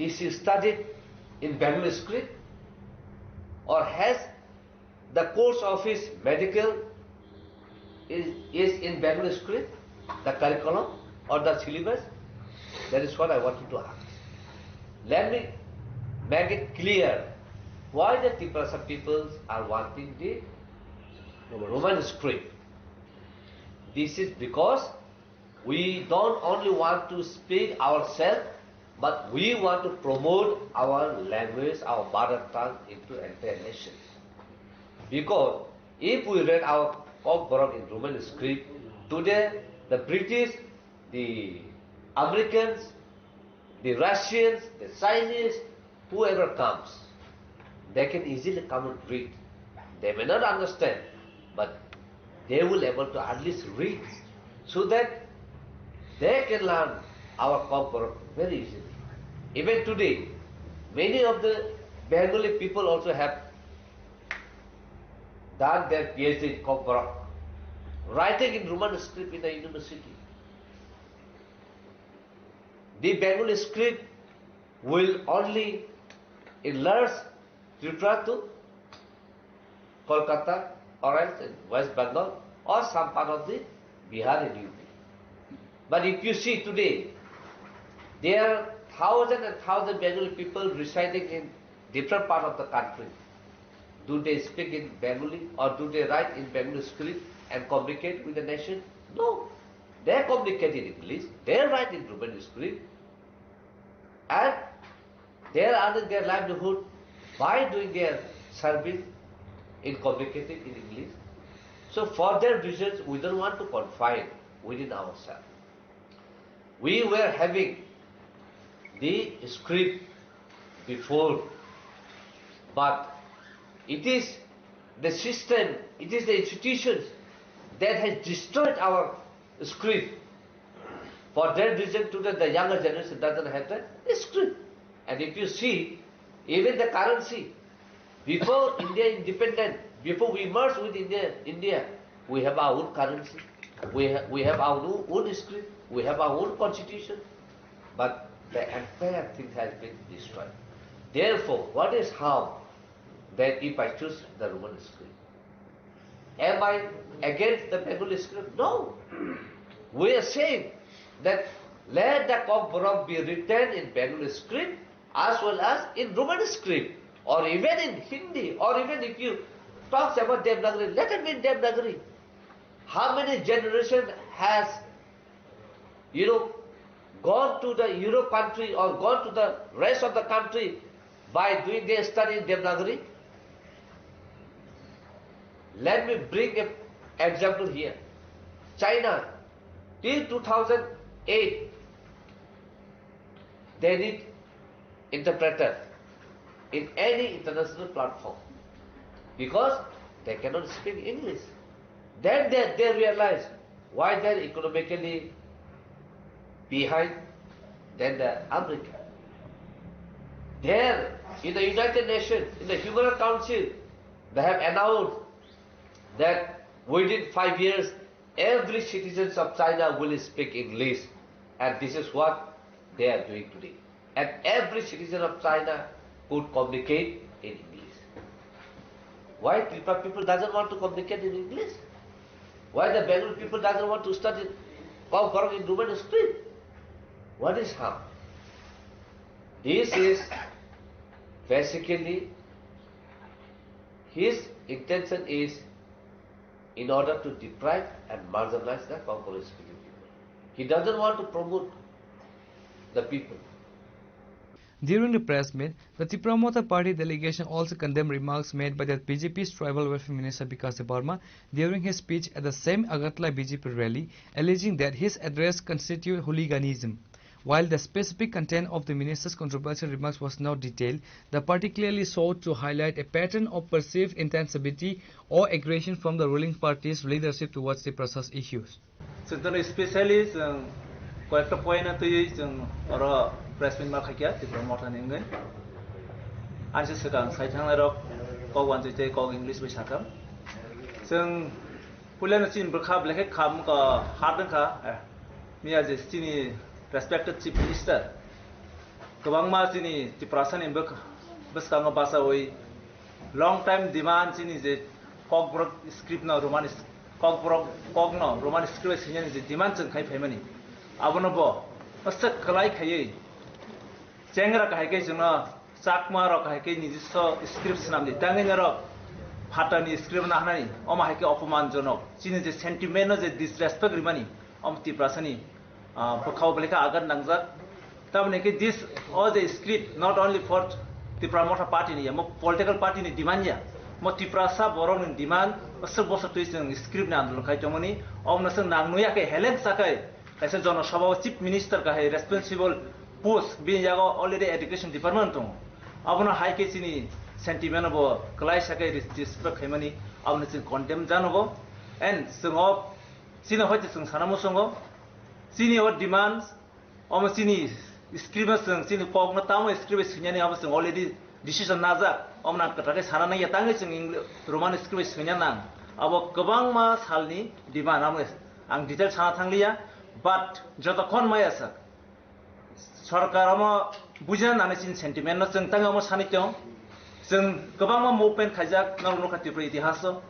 is he studied in Bengali script or has the course of his medical is, is in Bengali script, the curriculum or the syllabus? That is what I wanted to ask. Let me make it clear why the Tiprasa peoples are wanting the Roman script. This is because we don't only want to speak ourselves, but we want to promote our language, our mother tongue into entire nation. Because if we read our Kokborok in Roman script, today the British, the Americans, the Russians, the Chinese, whoever comes, they can easily come and read. They may not understand, but they will able to at least read so that they can learn our Kokborok very easily. Even today, many of the Bengali people also have done their PhD in Kokborok, writing in Roman script in the university. The Bengali script will only enlarge Tripura to Kolkata or else in West Bengal or some part of the Bihar and U P. But if you see today, there are thousand and thousand Bengali people residing in different part of the country. Do they speak in Bengali or do they write in Bengali script and communicate with the nation? No. They communicate in English, they write in Roman script, and they are earning their livelihood by doing their service in communicating in English. So for that reasons, we don't want to confine within ourselves. We were having the script before, but it is the system, it is the institutions that has destroyed our script. For that reason, today the younger generation doesn't have the script. And if you see, even the currency, before India independent, Before we merge with India, India, we have our own currency, we, ha- we have our own script, we have our own constitution, but the entire thing has been destroyed. Therefore, what is harm that if I choose the Roman script? Am I against the Bengali script? No. We are saying that let the Kokborok be written in Bengali script as well as in Roman script, or even in Hindi, or even if you talk about Devanagari, let it be in Devanagari. How many generation has, you know, gone to the Europe country or gone to the rest of the country by doing their study in Devanagari? Let me bring an example here. China, till two thousand eight, they need interpreter in any international platform because they cannot speak English. Then they, they realize why they're economically behind than the America. There, in the United Nations, in the Human Rights Council, they have announced that within five years, every citizens of China will speak English, and this is what they are doing today. And every citizen of China could communicate in English. Why Tripura people doesn't want to communicate in English? Why the Bengali people doesn't want to study Kokborok in Roman script? What is harm? This is basically his intention is in order to deprive and marginalize the Kokborok speaking people. He doesn't want to promote the people. During the press meet, the Tipra Motha Party delegation also condemned remarks made by the B J P's Tribal Welfare Minister Bikash Debbarma during his speech at the same Agartala B J P rally, alleging that his address constitute hooliganism. While the specific content of the minister's controversial remarks was not detailed, the party clearly sought to highlight a pattern of perceived intensity or aggression from the ruling party's leadership towards the Tiprasas issues. Chwng tono specially chwng koyekta point no twiwi chwng oro press meet ma khaikha Tipra Motha ni wngwi. Aise swkang sai thangnairok kok wanjui tei kok English bai sakha. Chwng puilano chini bwkha belai khe kham wngkha hard wngkha. Miya je chini respected Chief Minister kwbangma chini Tiprasani bwk- bwskango bachaui long time demand chini je Kokborok script no Roman Kokborok kok no Roman script bai swinani je demand chwng khai phaimani, abono bo aswk kwlai khaiwi chengra kahai khe chwngno Chakma rok hai khe nijiswa script swnamdi tangwi norok phatani script no hanani, omo hai khe opoman jonok chini je sentiment no je disrespect rimani, omo Tiprasani bwkhao belai khe agat nangjak. Tamoni khe this o je script not only for Tipra Motha party ni ya, mo political party ni demand ya, mo Tiprasa borok ni demand. Aswk bosor twi chwng script ni andolon khai tongmani, omo no chwng nang nuya khe heleng sakai kaisa jono sabha o chief minister kahai responsible post bini yago already education department tongo. Abono hai khe chini sentiment bo kwlai sakai respect khaimani, abono chwng condemn janogo. And chwng o chini hoite chwng sana muchungo chini o demands omo chini script o chwng chini kokno tamo script bai swinani abo chwng already decision najak. Omo nang kwtal khe sana nangya tangwi chwng Roman script bai swina nang. Abo kwbangma salni demand amo ang detail sana thangliya, but jotokhon maya sak sorkar omo bujina nani chini sentiment no chwng tangwi omo sanwi tong. Chwng kwbangma movement khaijak norok nukha Tripura itihaso.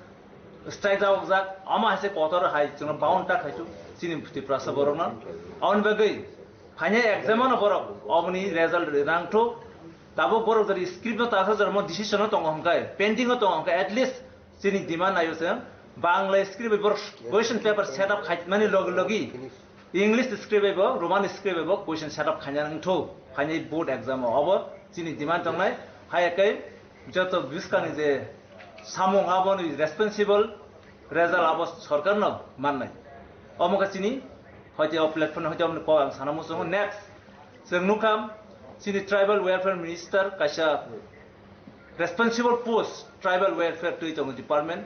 Strike jawakjak, omo hai se kotor hai chwngno bound ta khaisuk chini Tiprasa borokno. Aboni bagwi phainai exam ano borok oboni result rang thuk. Tabuk borok jodi script no tasa jormo decision no tongo hwnkhe, pending no tongo hwnkhe, at least chini demand naio se Bangla script bai borok question paper set up khaimani logi logi English script bai bo Roman script bai bo question set up khaina nang thuk phainai board exam o. Obo chini demand tongnai. Hai khe joto bwskangni je samung aboni responsible result abo sorkar no mannai. Omo khe chini hoite o platform hoite omo kok ang sana muchungo. Next chwng nukha chini tribal welfare minister kaisa responsible post tribal welfare twi tongo department.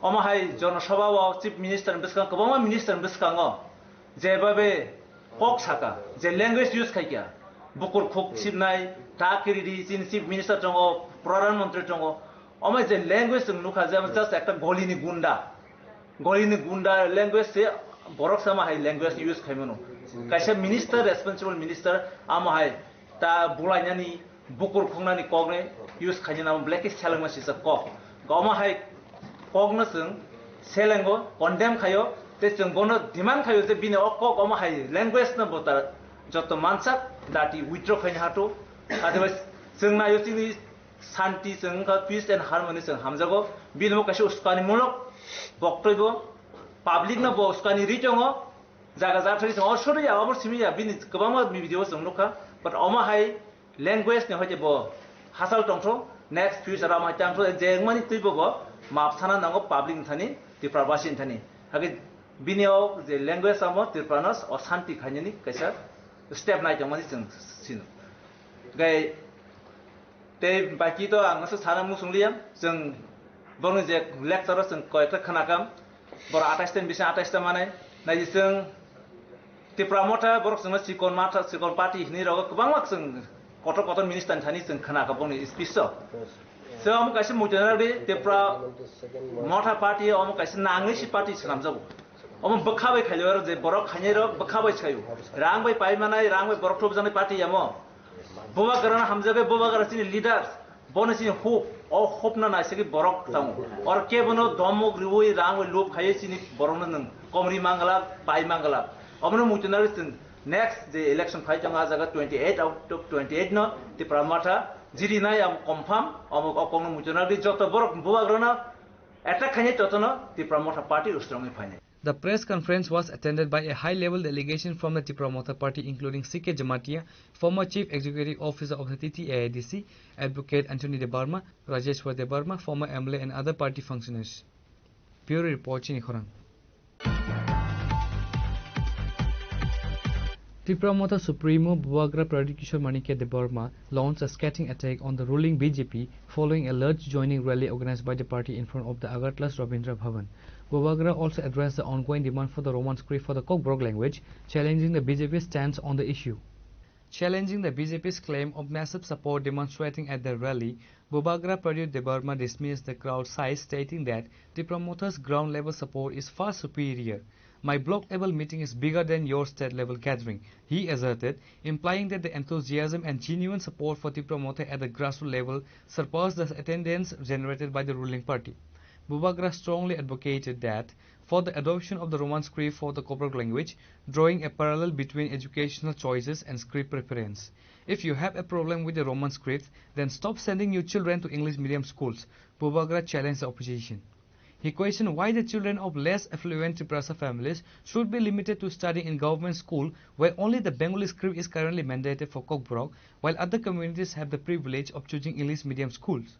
Omo hai jono sabha o chief minister ni bwskango kwbangma minister ni bwskango jebabe kok saka, je language use khaikha, bukur khuk sibnai, ta kiridi, chini chief minister tongo, pradhan mantri tongo, Omo je language chwng nukha je just ekta golini gunda. Golini gunda language se borok sama hai language use khaimano. Kaisa minister, responsible minister, amo hai ta bulainani bukur khungnani kokne use khainani amo black selengma sisa kok. Omo hai kokno chwng selengo, condemn khaio, tei chwng bono demand khaio je bini o kok omo hai language no bo ta joto mansak dati withdraw khaina hato. Otherwise chwng naio chini santi chwng wngkha peace and harmony chwng hamjago. Bini bo kaisa uskanimulok boktoi bo, public no bo uskani ri tongo. Jaga jathai chwng o sori ya, obo simi ya, bini kwbangma video chwng nukha. But omo hai language ni hoite bo hasal tongtho, next future ama tangtho, je wngmani twi bo bo map sana nango public ni thani, Tipra basi ni thani. Hake bini o je language amo Tripura no o santi khainani kaisa step nai tongmani chwng sino. Gai tei baki to ang se sana musung liya, chwng borokni je lecture o chwng koyekta khanakam, borok atais ta bisa atais ta manai, naidi chwng Tipra Motha borok chwngno chikon matha, chikon party hinwi rogo kwbangma chwng kotor kotor minister ni thani chwng khana kha bongni speech o. Se omo kaisa muitu narwdi Tipra Motha party omo kaisa nangwi si party swnamjago. Omo bwkha bai khailio aro je borok khainai rok bwkha bai sayo. Rang bai pai manai, rang bai borok thopjaknai party amo. Bubagra no hamjakgwi Bubagra chini leaders. Bono chini hope, o hope no naisagwi borok tongo. Or kebono domok riwi rang wi lup khaiwi chini borokno nwng komri mangala, pai mangala. Omono muitu narwi chwng next je election phai tongo, ah jaga twenty eight out of twenty eight no Tipra Motha jirinai, amo confirm, omo o kokno muitu narwi joto borok Bubagrano attack khainai jotono Tipra Motha party ustrongwi phainai. The press conference was attended by a high-level delegation from the Tipra Motha Party, including C K Jamatia, former Chief Executive Officer of the T T A I D C, Advocate Anthony Debbarma, Rajeshwar Debbarma, former M L A, and other party functionaries. Bureau Report, Chini Khorang. Tipra Motha Supremo Bubagra Pradyot Kishore Manikya Debbarma launched a scathing attack on the ruling B J P following a large joining rally organized by the party in front of the Agartala's Rabindra Bhavan. Bubagra also addressed the ongoing demand for the Roman script for the Kokborok language, challenging the B J P's stance on the issue. Challenging the B J P's claim of massive support demonstrating at the rally, Bubagra Pradyot Debbarma dismissed the crowd size, stating that Tipra Motha's ground-level support is far superior. "My block-level meeting is bigger than your state-level gathering," he asserted, implying that the enthusiasm and genuine support for Tipra Motha at the grassroots level surpassed the attendance generated by the ruling party. Bubagra strongly advocated that for the adoption of the Roman script for the Kokborok language, drawing a parallel between educational choices and script preference. "If you have a problem with the Roman script, then stop sending your children to English medium schools," Bubagra challenged the opposition. He questioned why the children of less affluent Tiprasa families should be limited to studying in government school where only the Bengali script is currently mandated for Kokborok, while other communities have the privilege of choosing English medium schools.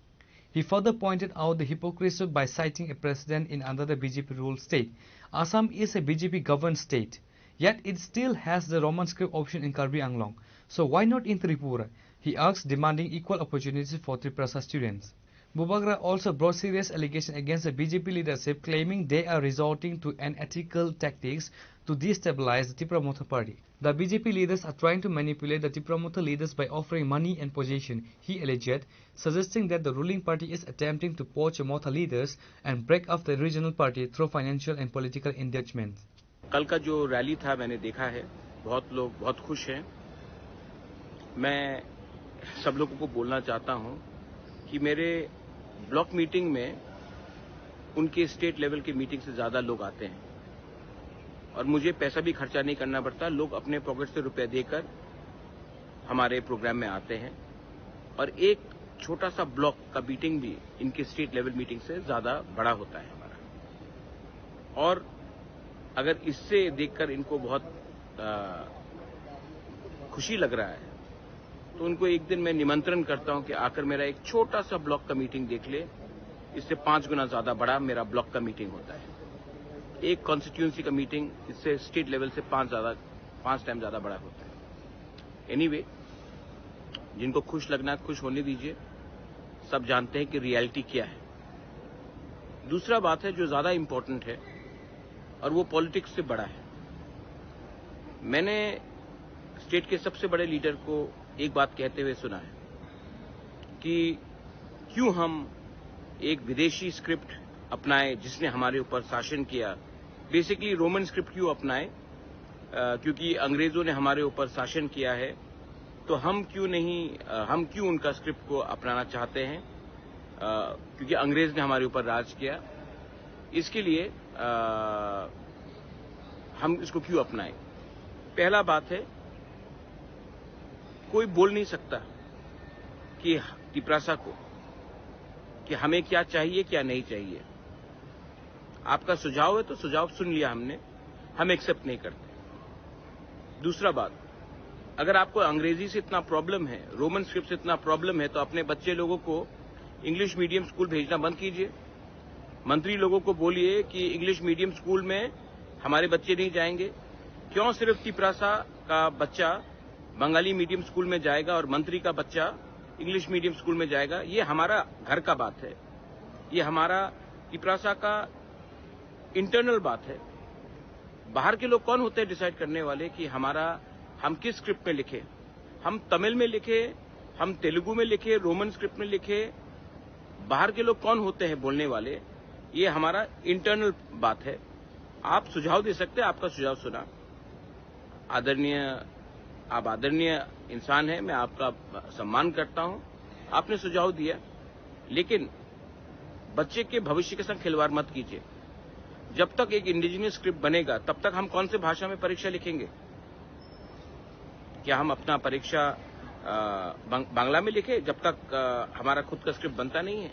He further pointed out the hypocrisy by citing a precedent in another B J P-ruled state. Assam is a B J P-governed state, yet it still has the Roman script option in Karbi Anglong. So why not in Tripura? He asked, demanding equal opportunities for Tiprasa students. Bubagra also brought serious allegations against the B J P leadership, claiming they are resorting to unethical tactics to destabilize the Tipra Motha party. "The B J P leaders are trying to manipulate the Tipra Motha leaders by offering money and position," he alleged, suggesting that the ruling party is attempting to poach Motha leaders and break up the regional party through financial and political inducements. कल का जो रैली था, मैंने देखा है, बहुत लोग बहुत खुश हैं। मैं सब लोगों को बोलना चाहता हूं कि मेरे ब्लॉक मीटिंग में उनके स्टेट लेवल की मीटिंग से ज़्यादा लोग आते हैं और मुझे पैसा भी खर्चा नहीं करना पड़ता। लोग अपने पॉकेट से रुपए देकर हमारे प्रोग्राम में आते हैं और एक छोटा सा ब्लॉक का मीटिंग भी इनके स्टेट लेवल मीटिंग से ज़्यादा बड़ा होता है हमारा। और अगर इससे देखकर इनको बहुत, अ, खुशी लग रहा है, तो उनको एक दिन मैं निमंत्रण करता हूं कि आकर मेरा एक छोटा सा ब्लॉक का मीटिंग देख ले, इससे पांच गुना ज़्यादा बड़ा मेरा ब्लॉक का मीटिंग होता है। एक कॉन्स्टिट्यूएंसी का मीटिंग इससे स्टेट लेवल से पांच ज़्यादा, पांच टाइम ज़्यादा बड़ा होता है। एनीवे, जिनको खुश लगना है, खुश होने दीजिए। सब जानते हैं कि रियलिटी क्या है। दूसरा बात है, जो ज़्यादा इंपॉर्टेंट है और वो पॉलिटिक्स से बड़ा है, मैंने स्टेट के सबसे बड़े लीडर को एक बात कहते हुए सुना है कि क्यों हम एक विदेशी स्क्रिप्ट अपनाए जिसने हमारे ऊपर शासन किया। बेसिकली रोमन स्क्रिप्ट क्यों अपनाए? अ, क्योंकि अंग्रेजों ने हमारे ऊपर शासन किया है, तो हम क्यों नहीं, अ, हम क्यों उनका स्क्रिप्ट को अपनाना चाहते हैं? अ, क्योंकि अंग्रेज ने हमारे ऊपर राज किया, इसके लिए, अ, हम इसको क्यों अपनाएं? पहला बात है, कोई बोल नहीं सकता कि तिपरासा को कि हमें क्या चाहिए, क्या नहीं चाहिए। आपका सुझाव है तो सुझाव सुन लिया हमने, हम एक्सेप्ट नहीं करते। दूसरा बात, अगर आपको अंग्रेजी से इतना प्रॉब्लम है, रोमन स्क्रिप्ट से इतना प्रॉब्लम है, तो अपने बच्चे लोगों को इंग्लिश मीडियम स्कूल भेजना बंद कीजिए। मंत्री लोगों को बोलिए कि इंग्लिश मीडियम स्कूल में हमारे बच्चे नहीं जाएंगे। क्यों सिर्फ तिपरासा का बच्चा बंगाली मीडियम स्कूल में जाएगा और मंत्री का बच्चा इंग्लिश मीडियम स्कूल में जाएगा? ये हमारा घर का बात है, ये हमारा तिपरासा का इंटरनल बात है। बाहर के लोग कौन होते हैं डिसाइड करने वाले कि हमारा, हम किस स्क्रिप्ट में लिखें? हम तमिल में लिखें, हम तेलुगु में लिखें, रोमन स्क्रिप्ट में लिखें, बाहर के लोग कौन होते हैं बोलने वाले? ये हमारा इंटरनल बात है। आप सुझाव दे सकते हैं, आपका सुझाव सुना। आदरणीय, आप आदरणीय इंसान हैं, मैं आपका सम्मान करता हूं। आपने सुझाव दिया, लेकिन बच्चे के भविष्य के साथ खिलवाड़ मत कीजिए। जब तक एक इंडिजिनस स्क्रिप्ट बनेगा, तब तक हम कौन से भाषा में परीक्षा लिखेंगे? क्या हम अपना परीक्षा, अ, बंग-, बांग्ला में लिखें, जब तक, अ, हमारा खुद का स्क्रिप्ट बनता नहीं है?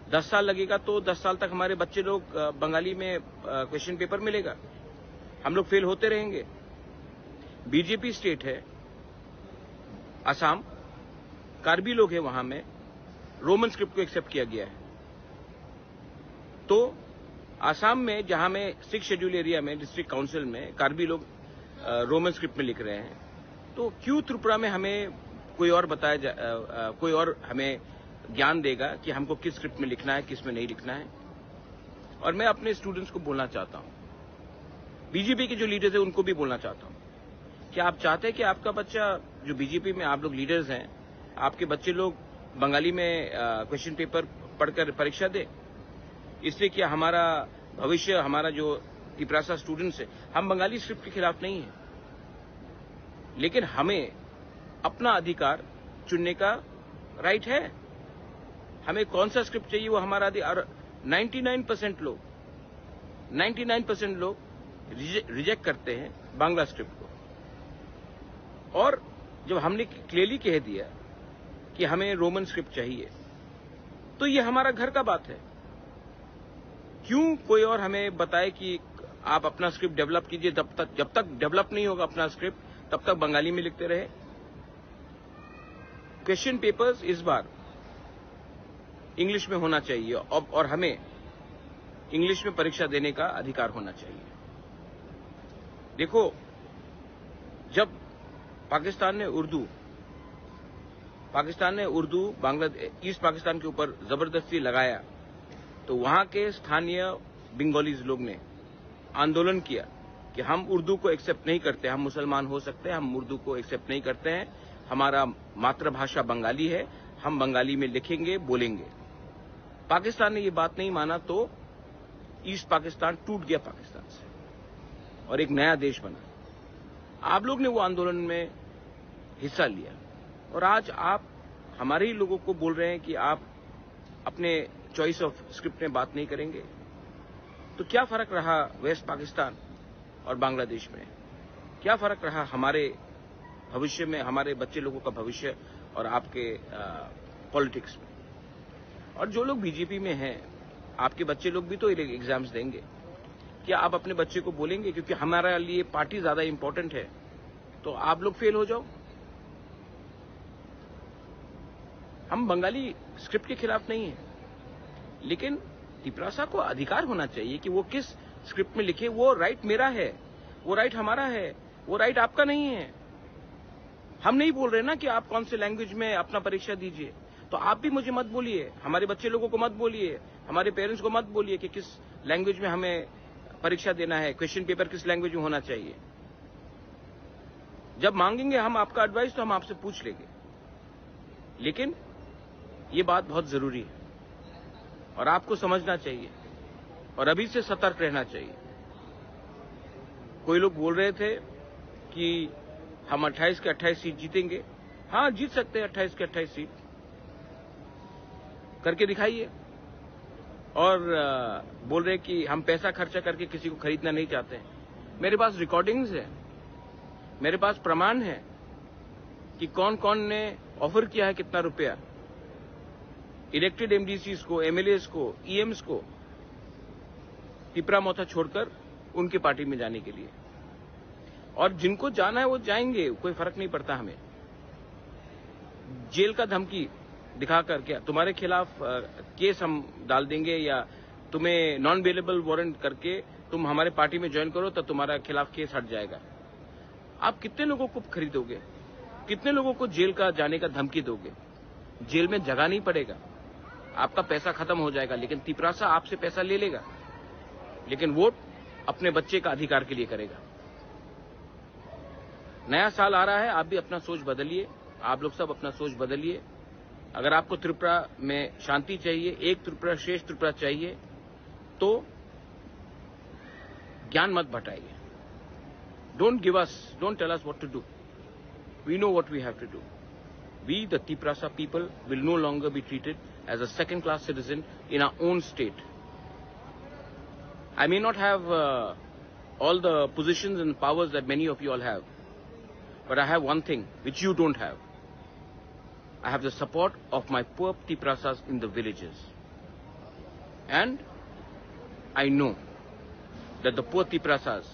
दस साल लगेगा, तो दस साल तक हमारे बच्चे लोग, अ, बंगाली में, अ, क्वेश्चन पेपर मिलेगा, हम लोग फेल होते रहेंगे। बीजेपी स्टेट है, असम, कार्बी लोग हैं वहां में, रोमन स्क्रिप्ट को एक्सेप्ट किया गया है। तो आसाम में, जहां में सिक्स शेड्यूल एरिया में, डिस्ट्रिक्ट काउंसिल में कार्बी लोग, अ, रोमन स्क्रिप्ट में लिख रहे हैं, तो क्यों त्रिपुरा में हमें कोई और बताया जा, अ, अ, कोई और हमें ज्ञान देगा कि हमको किस स्क्रिप्ट में लिखना है, किस में नहीं लिखना है? और मैं अपने स्टूडेंट्स को बोलना चाहता हूं, बीजेपी के जो लीडर्स हैं, उनको भी बोलना चाहता हूं, क्या आप चाहते हैं कि आपका बच्चा, जो बीजेपी में आप लोग लीडर्स हैं, आपके बच्चे लोग बंगाली में, अ, क्वेश्चन पेपर पढ़कर परीक्षा दे? इससे क्या हमारा भविष्य, हमारा जो तिपरासा स्टूडेंट्स है, हम बंगाली स्क्रिप्ट के खिलाफ नहीं है, लेकिन हमें अपना अधिकार चुनने का राइट है। हमें कौन सा स्क्रिप्ट चाहिए, वो हमारा अधिकार। नाइंटी नाइन परसेंट लोग, नाइंटी नाइन परसेंट लोग रिजे-, रिजेक्ट करते हैं बांग्ला स्क्रिप्ट को। और जब हमने क्लियरली कह दिया कि हमें रोमन स्क्रिप्ट चाहिए, तो ये हमारा घर का बात है। क्यों कोई और हमें बताए कि आप अपना स्क्रिप्ट डेवलप कीजिए? जब तक, जब तक डेवलप नहीं होगा अपना स्क्रिप्ट, तब तक बंगाली में लिखते रहे। क्वेश्चन पेपर्स इस बार इंग्लिश में होना चाहिए, और, और हमें इंग्लिश में परीक्षा देने का अधिकार होना चाहिए। देखो, जब पाकिस्तान ने उर्दू, पाकिस्तान ने उर्दू बांग्लादेश, ईस्ट पाकिस्तान के ऊपर जबरदस्ती लगाया, तो वहां के स्थानीय बंगालीज लोग ने आंदोलन किया कि हम उर्दू को एक्सेप्ट नहीं करते, हम मुसलमान हो सकते हैं, हम उर्दू को एक्सेप्ट नहीं करते हैं, हमारा मातृभाषा बंगाली है, हम बंगाली में लिखेंगे, बोलेंगे। पाकिस्तान ने ये बात नहीं माना, तो ईस्ट पाकिस्तान टूट गया पाकिस्तान से और एक नया देश बना। आप लोग ने वो आंदोलन में हिस्सा लिया, और आज आप हमारे ही लोगों को बोल रहे हैं कि आप अपने चॉइस ऑफ स्क्रिप्ट में बात नहीं करेंगे। तो क्या फर्क रहा वेस्ट पाकिस्तान और बांग्लादेश में? क्या फर्क रहा हमारे भविष्य में, हमारे बच्चे लोगों का भविष्य और आपके, अ, पॉलिटिक्स में? और जो लोग बीजेपी में हैं, आपके बच्चे लोग भी तो एग्जाम्स देंगे। क्या आप अपने बच्चे को बोलेंगे, क्योंकि हमारे लिए पार्टी ज्यादा इंपॉर्टेंट है, तो आप लोग फेल हो जाओ? हम बंगाली स्क्रिप्ट के खिलाफ नहीं है, लेकिन तिपरासा को अधिकार होना चाहिए कि वो किस स्क्रिप्ट में लिखे। वो राइट मेरा है, वो राइट हमारा है, वो राइट आपका नहीं है। हम नहीं बोल रहे ना कि आप कौन से लैंग्वेज में अपना परीक्षा दीजिए, तो आप भी मुझे मत बोलिए, हमारे बच्चे लोगों को मत बोलिए, हमारे पेरेंट्स को मत बोलिए कि किस लैंग्वेज में हमें परीक्षा देना है, क्वेश्चन पेपर किस लैंग्वेज में होना चाहिए। जब मांगेंगे हम आपका एडवाइस, तो हम आपसे पूछ लेंगे। लेकिन ये बात बहुत जरूरी है। और आपको समझना चाहिए और अभी से सतर्क रहना चाहिए। कोई लोग बोल रहे थे कि हम अट्ठाईस के अट्ठाईस सीट जीतेंगे। हाँ, जीत सकते हैं अट्ठाईस के अट्ठाईस सीट, करके दिखाइए। और अ, बोल रहे कि हम पैसा खर्चा करके किसी को खरीदना नहीं चाहते हैं। मेरे पास रिकॉर्डिंग्स है, मेरे पास प्रमाण है कि कौन कौन ने ऑफर किया है, कितना रुपया इलेक्टेड एमडीसीज को, एमएलएज को, ईएम्स को, तिपरा मोथा छोड़कर उनकी पार्टी में जाने के लिए। और जिनको जाना है वो जाएंगे, कोई फर्क नहीं पड़ता हमें। जेल का धमकी दिखा कर क्या तुम्हारे खिलाफ अ, केस हम डाल देंगे या तुम्हें नॉन बेलेबल वारंट करके तुम हमारे पार्टी में ज्वाइन करो तो तुम्हारा खिलाफ केस हट जाएगा। आप कितने लोगों को खरीदोगे? कितने लोगों को जेल का जाने का धमकी दोगे? जेल में जगह नहीं पड़ेगा, आपका पैसा खत्म हो जाएगा, लेकिन तिपरासा आपसे पैसा ले लेगा, लेकिन वोट अपने बच्चे का अधिकार के लिए करेगा। नया साल आ रहा है, आप भी अपना सोच बदलिए, आप लोग सब अपना सोच बदलिए। अगर आपको त्रिपुरा में शांति चाहिए, एक त्रिपुरा, श्रेष्ठ त्रिपुरा चाहिए, तो ज्ञान मत बटाइए। Don't give us, don't tell us what to do. We know what we have to do. We, the Tiprasa people, will no longer be treated as a second class citizen in our own state. I may not have uh, all the positions and powers that many of you all have, but I have one thing which you don't have. I have the support of my poor Tiprasas in the villages. And I know that the poor Tiprasas,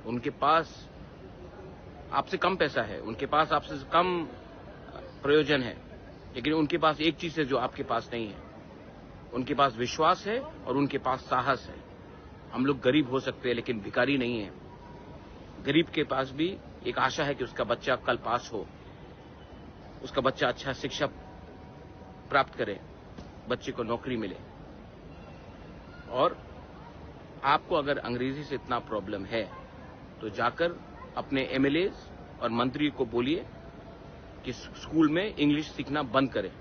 उनके पास आपसे कम पैसा है, उनके पास आपसे कम प्रयोजन है, लेकिन उनके पास एक चीज़ है जो आपके पास नहीं है। उनके पास विश्वास है और उनके पास साहस है। हम लोग गरीब हो सकते हैं, लेकिन भिखारी नहीं है। गरीब के पास भी एक आशा है कि उसका बच्चा कल पास हो, उसका बच्चा अच्छा शिक्षा प्राप्त करे, बच्चे को नौकरी मिले। और आपको अगर अंग्रेजी से इतना प्रॉब्लम है, तो जाकर अपने एमएलएज और मंत्री को बोलिए कि स्कूल में इंग्लिश सीखना बंद करें।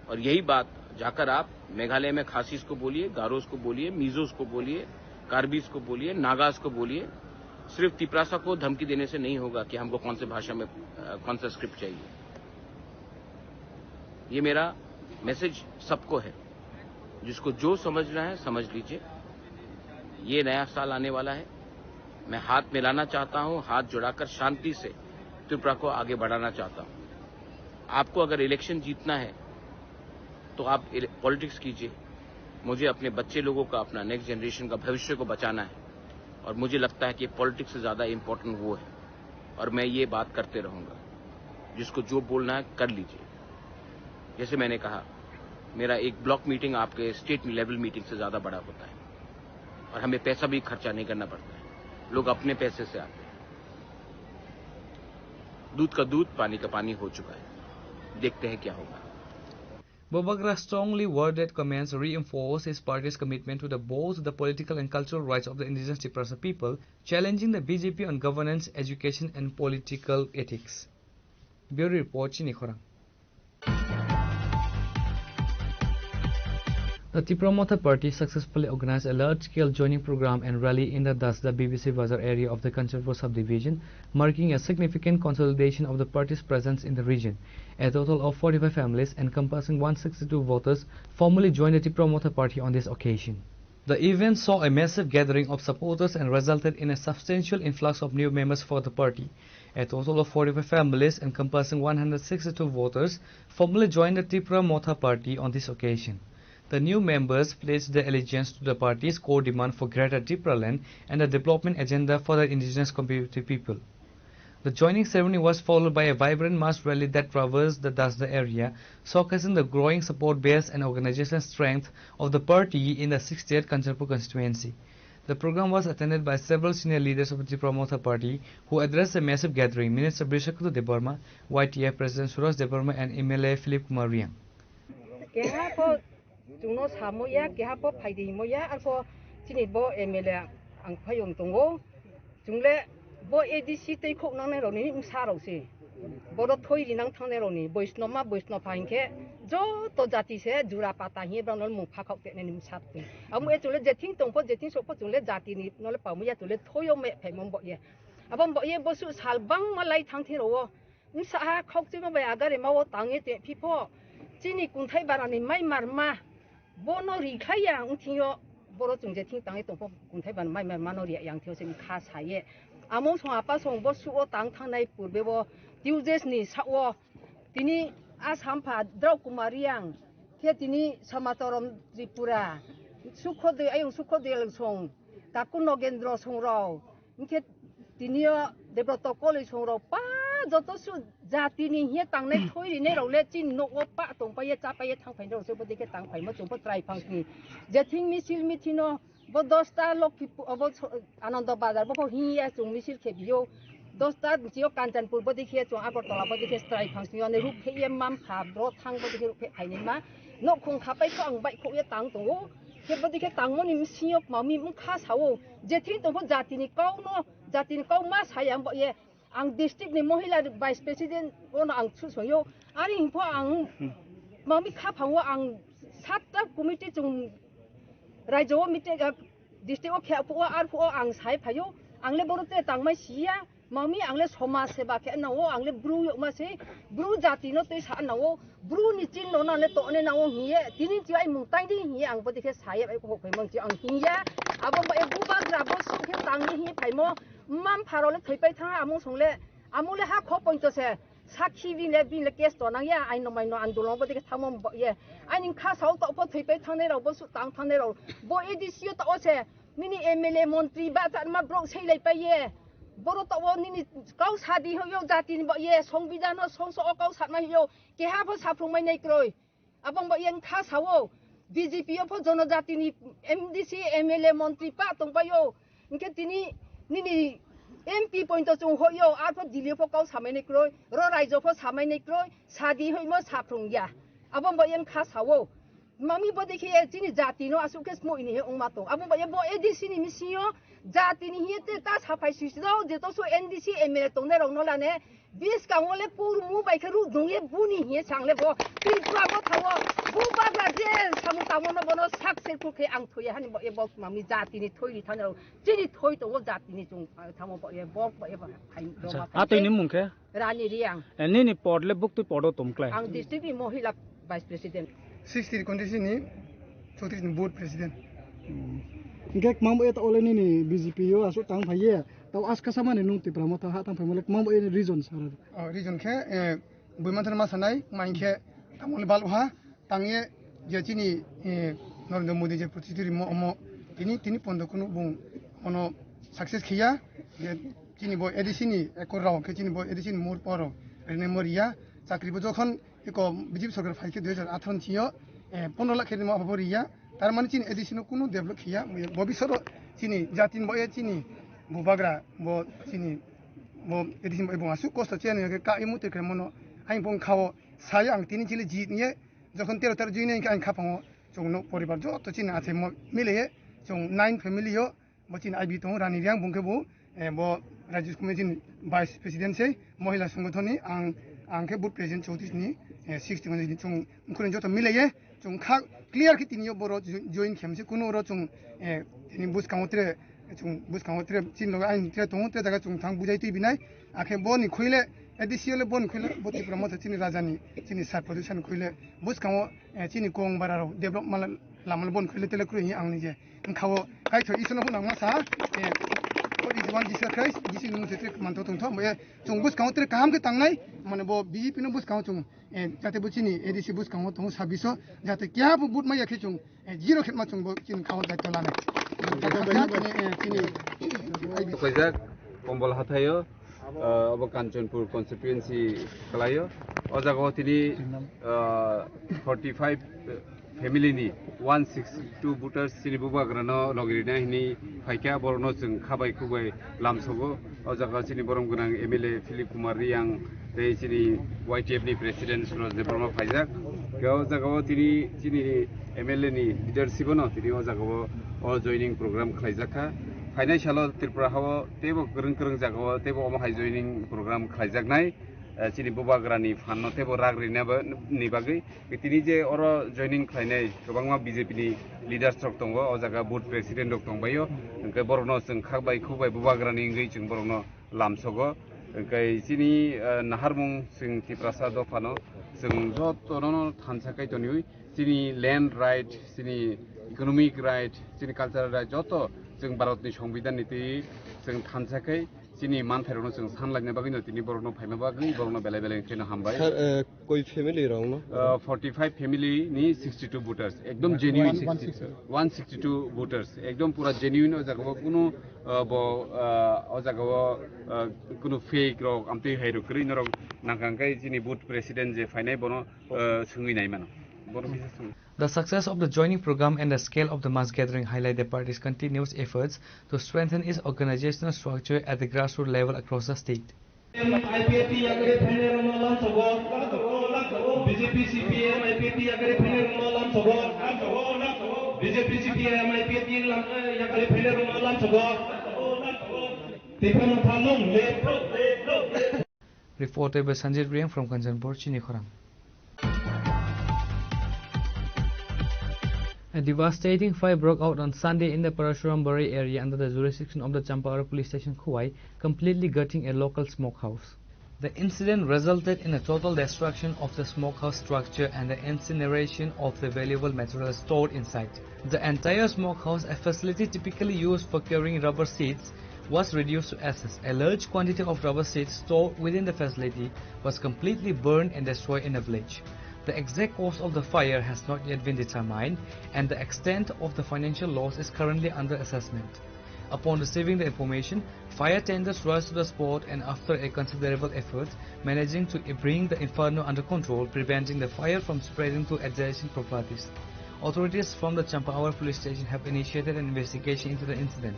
और यही बात जाकर आप मेघालय में खासीज को बोलिए, गारोज को बोलिए, मिजोज को बोलिए, कार्बीज को बोलिए, नागाज को बोलिए। सिर्फ तिपरासा को धमकी देने से नहीं होगा कि हमको कौन से भाषा में, अ, कौन सा स्क्रिप्ट चाहिए। ये मेरा मैसेज सबको है, जिसको जो समझना है समझ लीजिए। ये नया साल आने वाला है, मैं हाथ मिलाना चाहता हूँ, हाथ जुड़ाकर शांति से त्रिपुरा को आगे बढ़ाना चाहता हूँ। आपको अगर इलेक्शन जीतना है तो आप पॉलिटिक्स कीजिए। मुझे अपने बच्चे लोगों का, अपना नेक्स्ट जनरेशन का भविष्य को बचाना है, और मुझे लगता है कि पॉलिटिक्स से ज़्यादा इम्पोर्टेंट वो है, और मैं ये बात करते रहूँगा। जिसको जो बोलना है कर लीजिए। जैसे मैंने कहा, मेरा एक ब्लॉक मीटिंग आपके स्टेट लेवल मीटिंग से ज़्यादा बड़ा होता है, और हमें पैसा भी खर्चा नहीं करना पड़ता है, लोग अपने पैसे से आते हैं। दूध का दूध, पानी का पानी हो चुका है, देखते हैं क्या होगा। Bubagra strongly worded comments reinforced his party's commitment to the, both the political and cultural rights of the indigenous Tiprasa people, challenging the B J P on governance, education, and political ethics. Bureau Report, Chini Khorang. The Tipra Motha Party successfully organized a large-scale joining program and rally in the Dasda B B C Bazar area of the Kanchanpur subdivision, marking a significant consolidation of the party's presence in the region. A total of forty-five families, encompassing one sixty-two voters, formally joined the Tipra Motha Party on this occasion. The event saw a massive gathering of supporters and resulted in a substantial influx of new members for the party. A total of forty-five families, encompassing one hundred sixty-two voters, formally joined the Tipra Motha Party on this occasion. The new members pledged their allegiance to the party's core demand for Greater Tipraland and the development agenda for the indigenous community people. The joining ceremony was followed by a vibrant mass rally that traversed the Dasda area, showcasing the growing support base and organizational strength of the party in the sixtieth Kanchanpur constituency. The program was attended by several senior leaders of the Tipra Motha Party, who addressed the massive gathering. Minister Brishaketu Debbarma, Y T F President Suraj Debbarma, and M L A Philip Kumar Reang. Keha pho chwngno samoya, keha pho phaidi himoya, arpho chini bo M L A ang phai wng tongo. Chwngle bo A D C tei khok nangnai rokni bwsa rok se. Bodo thoi rinang thangnai rokni, boisno ma boisno pha hinkhe Joto jati se jura pata hiye borok no mung phakhok tenani msat twi. Amo e chule jething tongpho, jething sokpho chule jati ni nole pamu ya chule thoyo me phaimo bo ye. Abo bo ye bosu sal bangma lai thang thiro. Msa ha khok chima bai agare ma o tang ye te phipho. Chini kunthai barani mai mar ma. Bono ri khlai ya ang thingyo, boro chwng je thing tangwi tongpho, kunthai ban mai mai mano ri yang thingyo se kha sa ye. Amo song apa song bo suo tang thangnai purbe bo Tuesdays ni sao tini Assam pha Drau Kumar Riang khe tini Samatorom Tripura Sukhodoi ayung Sukhodoi song Taku Nogendro song rao. Hingke tinio Debroto College songrok pa joto su jatini hiye tangnai thoi rinai rok le chini nogo pa tongpai ye chapai ye thangphai rok se bodike tangphaimo chwngbo trai phangsni. Jething misil mithino bo dosta Lokkipur, obo so-, Anando Bazar bo hiya chwng misil khe biyo. Dosta chio Kanchanpur bodike chwng Agartala bodike trai phangsni one ruk khe ye mam kha bro thang bodike ruk khe phaini ma. Nok khung khapai kho ang bai kho ye tang tongo. Khe bodike tangmoni msingyo mami mkha sao. Jething tongpho jatini kau no, jatini kau ma saya bo ye. Ang district ni mohila vice president ono ang susoyo. Ani hingpho ang mami khaphango ang satta committee chung raijao meeting, ah, district o khepho o arpho o ang sai phayo. Ang le boro te tangmai siya. Mami ang le somaj seba khe nao, ang le bru yokma se, bru jati no twi sa nao, bru ni chin no na le to ne nao hiye, tini chi ai mung tai di hiye ang bodike saye ai ko phai mang chi ang hiya, abo ba e bubagra bo song khe tang ni hi phaimo, mam pharo le thoi pai thang amung song le, amu le ha kho pointo se, sakhi bin le bin le case to nang ya, ai no mai no andolon bodike thangmo bo ye, ai ning kha sao to pho thoi pai thangnai rok bo su tang thangnai rok, bo A D C o to o se, nini M L A montri ba chan ma brok sei lai pai ye. Boro to o nini kau sadi hoyo jati ni ba ye, songbidhan o songso o kau satma hoyo, keha pho saprung mai nai kroi. Abang ba yang tha sao, B J P o pho jono jati ni M D C, M L A, montri pa tong pai yo. Hingke tini nini M P point to chung hoyo, ar pho Delhi pho kau samai nai kroi, ro raijo pho samai nai kroi, sadi hoi mo saprung ya. Abang ba yang tha sao. Mami bo dekhe ye chini jati no asuk khe smoini he ongma tong. Abo ba ye bo A D C ni misingo jati ni hiye te ta saphai sui sui do je to so N D C M L A tongnai rok no lane bis kang ole pur mu bai khe ru dung ye buni hiye sang le bo Tripura bo thawo bu bagla je samu tamo no bono sak se ku khe ang thoi hani bo ye bo mami jati ni thoi ri thang rok chini thoi to wo jati ni chung thamo bo ye bo bo ye ba khai do Acha, ma atoi ni mung khe? Rani Riang. Eh, nini pod le buktui podo tumklai. Ang district ni mohila vice president. Sixty constituency ni chowtris ni board president. Hmm. Hingke kmam bo eta ole nini B J P yo asuk tang phai ye. Tau aska sama ni nung Tipra Motha ha tang phai mole kmam bo e region sara. Oh, region khe, eh, Buimanthar ma sanai, ma hingkhe tamoni bal ha. Tangye je chini, eh, Narendra Modi je protistiti rimo omo tini, tini pondo kunu bung ono success khiya je chini bo A D C ni ekor rao khe chini bo A D C ni mur poro rene mo riya chakri bo jokhon eko B J P sorkar phai khe dui hajar atharo ni sio, eh, pondro lakh khe rimo abo riya tar mani chini A D C no kunu develop khiya bo bisoro chini jati ni bo e chini bubagra bo chini bo A D C ni bo asuk kosto cheni khe ka imu te khe mono aing bung khao saya ang tini chili jit niye Jokhon tero tarik join hingkhe ang khapango chwng nok poribar joto chini achaimo mileye chwng nine family o bo chini I B tongo Rani Riang bung khe bo, eh, bo Rajya Committee ni Vice President se Mohila Sangathon ni ang, ang khe Booth President chowtris ni, eh, sixty ni chwng mkhwrwng joto mileye chwng kha clear khe tini o boro jo-, join khe mse kuno oro chwng, eh, tini bwskango tre Chwng bwskango tre chini loge ayang tre tongo, tre jaga chwng thang bujai twi binai. Akhe boni khuile A D C o le boni khuile bo Tipra Motha chini raja ni chini sar position khuile bwskango, eh, chini kong bara rok develop mala lama le boni khuile tele kwrwi hinwi ang nije wngkha o. Kaitho Isor no phunang masa, eh, what is one Jesus Christ, Jesus ni mung se tre manto tongtho, bo, eh, chwng bwskango tre kaham khe tangnai, mane bo B J P no bwskango chwng, eh, jate bo chini A D C bwskango tongo sabbish o, jate keha bo vote maya khe chwng Eh, zero khe ma chwng bo chini khao daityo lana. Chini, eh, chini Khaijak, Kombol hathaio, ah, obo Kanchanpur constituency khlaio. O jaga o tini, ah, forty five family ni one six two voters chini bubagra no logi rina hini phaikha, borok no chwng khabai khubai lamsogo. O jaga chini borom gwnang M L A Philip Kumar Riang tei chini Y T F ni President Suraj Debbarma phaijak. Khe o jaga o tini chini M L A ni leadership no tini o jaga o, o joining program khlaijak kha. Phainai salo Tripura ha o teibo kwrwng kwrwng jaga o teibo omo hai joining program khlaijaknai. eh, chini bubagrani phanno teibo rak rina ba-, ni bagwi. Tini je oro joining khlainai kwbangma B J P ni leaders rok tongo, o jaga booth president rok tongbaio, hwnkhe borokno chwng khak bai khuk bai bubagrani wngwi chwng borokno lamsogo. Hwnkhe chini, eh, naharmung chwng Tiprasa dophano chwng jotono thansa kai toniwi chini land right, chini economic right, chini cultural right joto chwng Bharatni Songbidanni twi chwng thansa kai chini manthairokno chwng sanlaina bagwino tini borokno phaima bagwi borokno belai belai kheno hambai. Sir, eh, koi family rokno? Uh, forty-five family ni sixty-two voters, ekdom genuine. One sixty-two. One sixty-two voters, ekdom pura genuine, o jaga o kunu, uh, bo, uh, o jaga o, uh, kunu fake rok, amtwi hai rok kwrwi norok nangkang kai chini booth president je phainai bono, uh, swngwi nai mano. Bono bisa swng. The success of the joining program and the scale of the mass gathering highlight the party's continuous efforts to strengthen its organizational structure at the grassroots level across the state. I P F T yakari phainai rokno lamsogo. B J P C P M I P F T yakari phainai rokno lamsogo. B J P C P M I P F T lam-, yakari phainai rokno lamsogo. Tipra Motha long live. Reported by Sanjit Reang from Kanchanpur, Chini Khorang. A devastating fire broke out on Sunday in the Parashuram Bari area under the jurisdiction of the Champawara Police Station, Khowai, completely gutting a local smokehouse. The incident resulted in a total destruction of the smokehouse structure and the incineration of the valuable material stored inside. The entire smokehouse, a facility typically used for curing rubber seeds, was reduced to ashes. A large quantity of rubber seeds stored within the facility was completely burned and destroyed in a blaze. The exact cause of the fire has not yet been determined, and the extent of the financial loss is currently under assessment. Upon receiving the information, fire tenders rushed to the spot and, after a considerable effort, managing to bring the inferno under control, preventing the fire from spreading to adjacent properties. Authorities from the Champawara Police Station have initiated an investigation into the incident.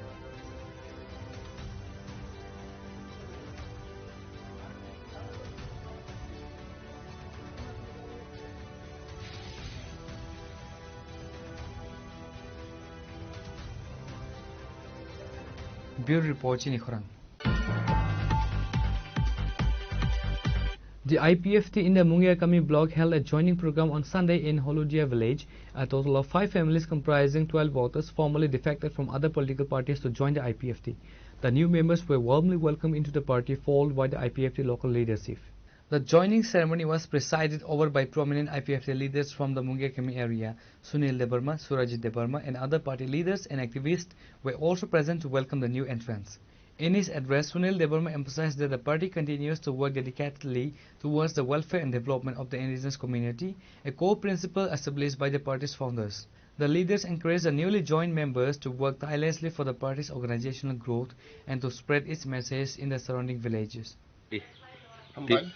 Bureau Report, Chini Khorang. The I P F T in the Mungiakami block held a joining program on Sunday in Holudia village. A total of five families comprising twelve voters formally defected from other political parties to join the I P F T. The new members were warmly welcomed into the party, followed by the I P F T local leadership. The joining ceremony was presided over by prominent I P F T leaders from the Mungiakami area. Sunil Debbarma, Surajit Debbarma, and other party leaders and activists were also present to welcome the new entrants. In his address, Sunil Debbarma emphasized that the party continues to work dedicatedly towards the welfare and development of the indigenous community, a core principle established by the party's founders. The leaders encouraged the newly joined members to work tirelessly for the party's organizational growth and to spread its message in the surrounding villages. Hambai.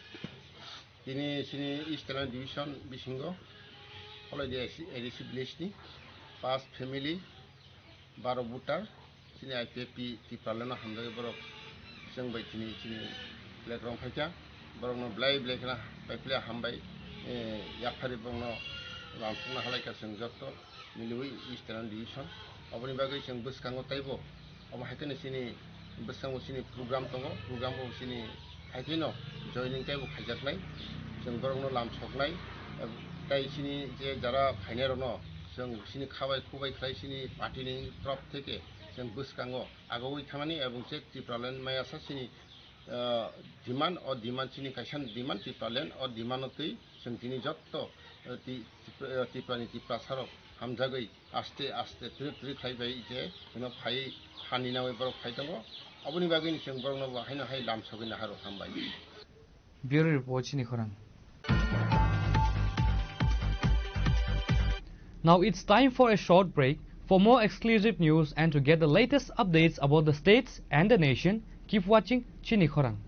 Tini chini East Division bisingo Holudia A D C village ni pas family, baro voter, chini I P F T Tipraland no hamjagwi borok chwng bai chini, chini flag rong phaikha. Borokno belai belai kheno pai phle hambai, eh, yapharwi borokno lamsokna halaikha chwng jotto miliwi East Division. Oboni bagwi chwng bwskango teibo omo hai kheno chini bwskango chini program tongo, program bo chini hai kheno joining teibo khaijaknai, chwng borokno lamsoknai, tei chini je jara phainairokno chwng chini khabai khubai khlai chini party ni torop theke chwng bwskango agogwi thangmani, ebong se Tipraland mayasa chini, ah, demand, o demand chini kaisa demand, Tipraland, o demand no twi chwng tini jotto, ah, ti-, Tipra-, ah, Tiprani Tiprasarok hamjagwi aste aste trik trik khlai bai je ino phai hani nawi borok phai tongo. Oboni bagwi ni chwng borokno bo haino hai lamsogwi naharo hambai. Bureau Report, Chini Khorang. Now it's time for a short break. For more exclusive news and to get the latest updates about the states and the nation, keep watching Chini Khorang.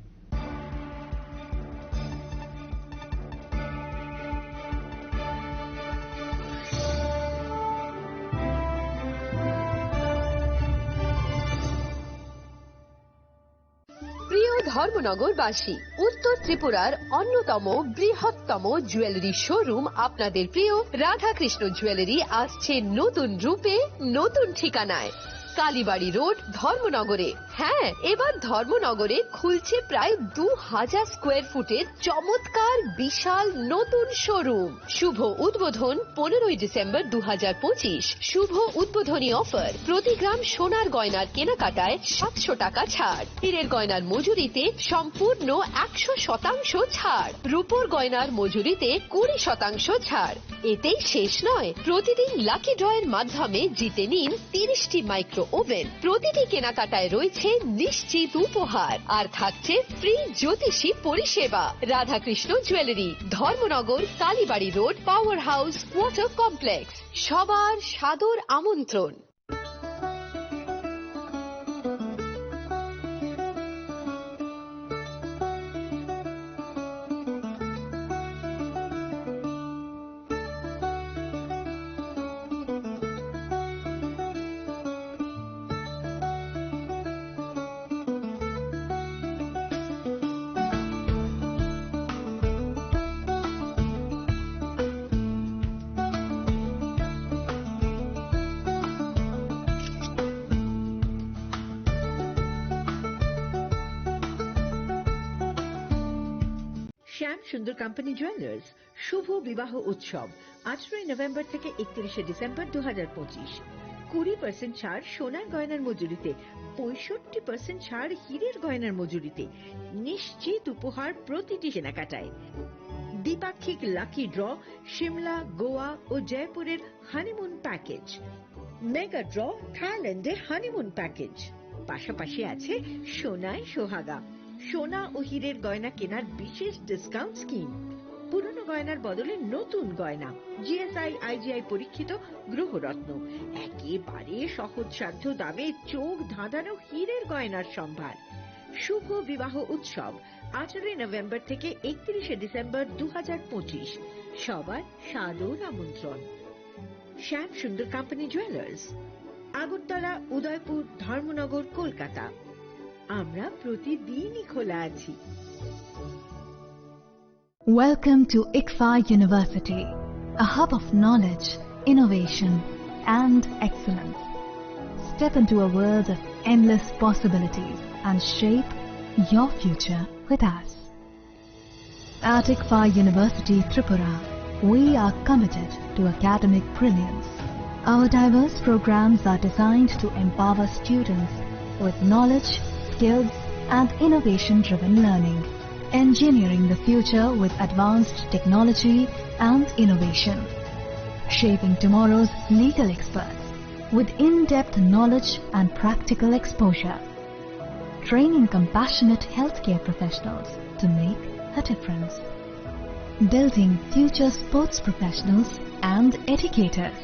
প্রিয় ধর্মনগরবাসী, উত্তর ত্রিপুরার অন্যতম বৃহত্তম jewellery showroom আপনাদের প্রিয় রাধাকৃষ্ণ জুয়েলারি আসছে নতুন রূপে, নতুন ঠিকানায়। কালীবাড়ি রোড, ধর্মনগরে। হ্যাঁ, এবার ধর্মনগরে খুলছে প্রায় দু হাজার স্কোয়ার ফুটের চমৎকার বিশাল নতুন শোরুম। শুভ উদ্বোধন পনেরোই ডিসেম্বর দু হাজার পঁচিশ। শুভ উদ্বোধনী অফার: প্রতি গ্রাম সোনার গয়নার কেনাকাটায় সাতশো টাকা ছাড়, হীরের গয়নার মজুরিতে সম্পূর্ণ একশো শতাংশ ছাড়, রূপোর গয়নার মজুরিতে কুড়ি শতাংশ ছাড়। এতেই শেষ নয়, প্রতিদিন লাকি ড্রয়ের মাধ্যমে জিতে নিন তিরিশটি মাইক্রো ওভেন। প্রতিটি কেনাকাটায় রয়েছে নিশ্চিত উপহার, আর থাকছে ফ্রি জ্যোতিষী পরিষেবা। Radhakrishna jewellery, Dharmanagar, Kalibari road, power house, water complex. সবার সাদর আমন্ত্রণ। শ্যাম সুন্দর কোম্পানি জুয়েলার্স শুভ বিবাহ উৎসব, আঠারোই নভেম্বর থেকে একত্রিশে ডিসেম্বর দু হাজার পঁচিশ। কুড়ি পার্সেন্ট ছাড় সোনার গয়নার মজুরিতে, পঁয়ষট্টি পার্সেন্ট ছাড় হীরের গয়নার মজুরিতে, নিশ্চিত উপহার প্রতিটি কেনাকাটায়। দ্বিপাক্ষিক লাকি ড্র, সিমলা, গোয়া ও জয়পুরের হানিমুন প্যাকেজ, মেগা ড্র, থাইল্যান্ডের হানিমুন প্যাকেজ। পাশাপাশি আছে সোনায় সোহাগা, সোনা ও হীরের গয়না কেনার বিশেষ ডিসকাউন্ট স্কিম। পুরনো গয়নার বদলে নতুন গয়না, জিএসআই, আইজিআই পরীক্ষিত গ্রহরত্ন, একেবারে সহজসাধ্য দামে চোখ ধাঁধানো হীরের গয়নার সম্ভার। শুভ বিবাহ উৎসব, আঠারোই নভেম্বর থেকে একত্রিশে ডিসেম্বর দু হাজার পঁচিশ। সবার সাদর আমন্ত্রণ। শ্যাম সুন্দর কোম্পানি জুয়েলার্স, আগরতলা, উদয়পুর, ধর্মনগর, কলকাতা। আমরা প্রতিদিনই খোলা আছি। Welcome to ICFAI University, a hub of knowledge, innovation, and excellence. Step into a world of endless possibilities and shape your future with us. At ICFAI University Tripura, we are committed to academic brilliance. Our diverse programs are designed to empower students with knowledge, skills, and innovation-driven learning, engineering the future with advanced technology and innovation, shaping tomorrow's legal experts with in-depth knowledge and practical exposure, training compassionate healthcare professionals to make a difference, building future sports professionals and educators.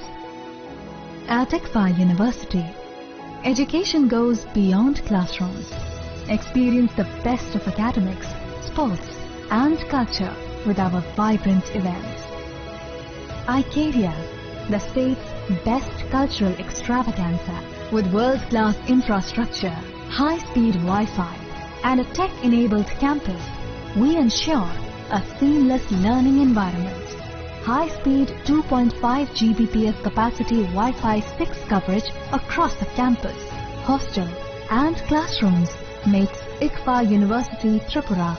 At ICFAI University, education goes beyond classrooms. Experience the best of academics, sports, and culture with our vibrant events. Icaria, the state's best cultural extravaganza, with world-class infrastructure, high-speed Wi-Fi, and a tech-enabled campus, we ensure a seamless learning environment. High-speed two point five G B P S capacity Wi-Fi six coverage across the campus, hostel, and classrooms makes ICFAI University Tripura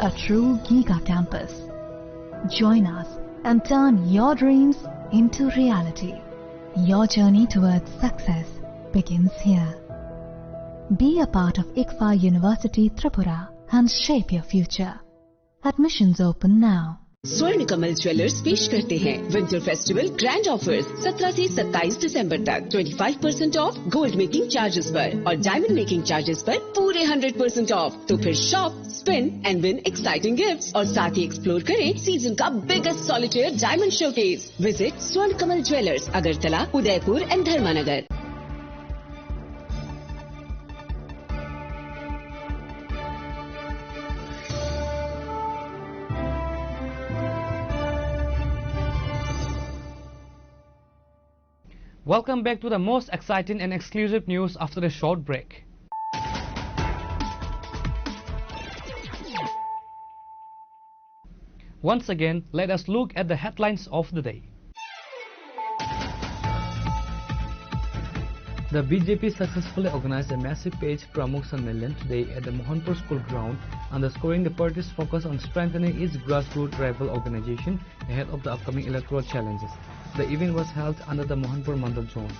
a true giga campus. Join us and turn your dreams into reality. Your journey towards success begins here. Be a part of ICFAI University Tripura and shape your future. Admissions open now. स्वर्ण कमल ज्वेलर्स पेश करते हैं winter festival grand offers. सत्रह से सत्ताईस दिसंबर तक twenty five percent of gold making charges पर और डायमंड मेकिंग चार्जेस पर पूरे हंड्रेड परसेंट ऑफ। तो फिर shop, spend and win exciting gifts और साथ ही एक्सप्लोर करें सीजन का biggest solitaire diamond showcase. Visit स्वर्ण कमल ज्वेलर्स, अगरतला, उदयपुर एंड धर्मानगर। Welcome back to the most exciting and exclusive news after a short break. Once again, let us look at the headlines of the day. The B J P successfully organized a massive Page Pramukh Sammelan today at the Mohanpur School Ground, underscoring the party's focus on strengthening its grassroots rival organization ahead of the upcoming electoral challenges. The event was held under the Mohanpur Mandal Zone.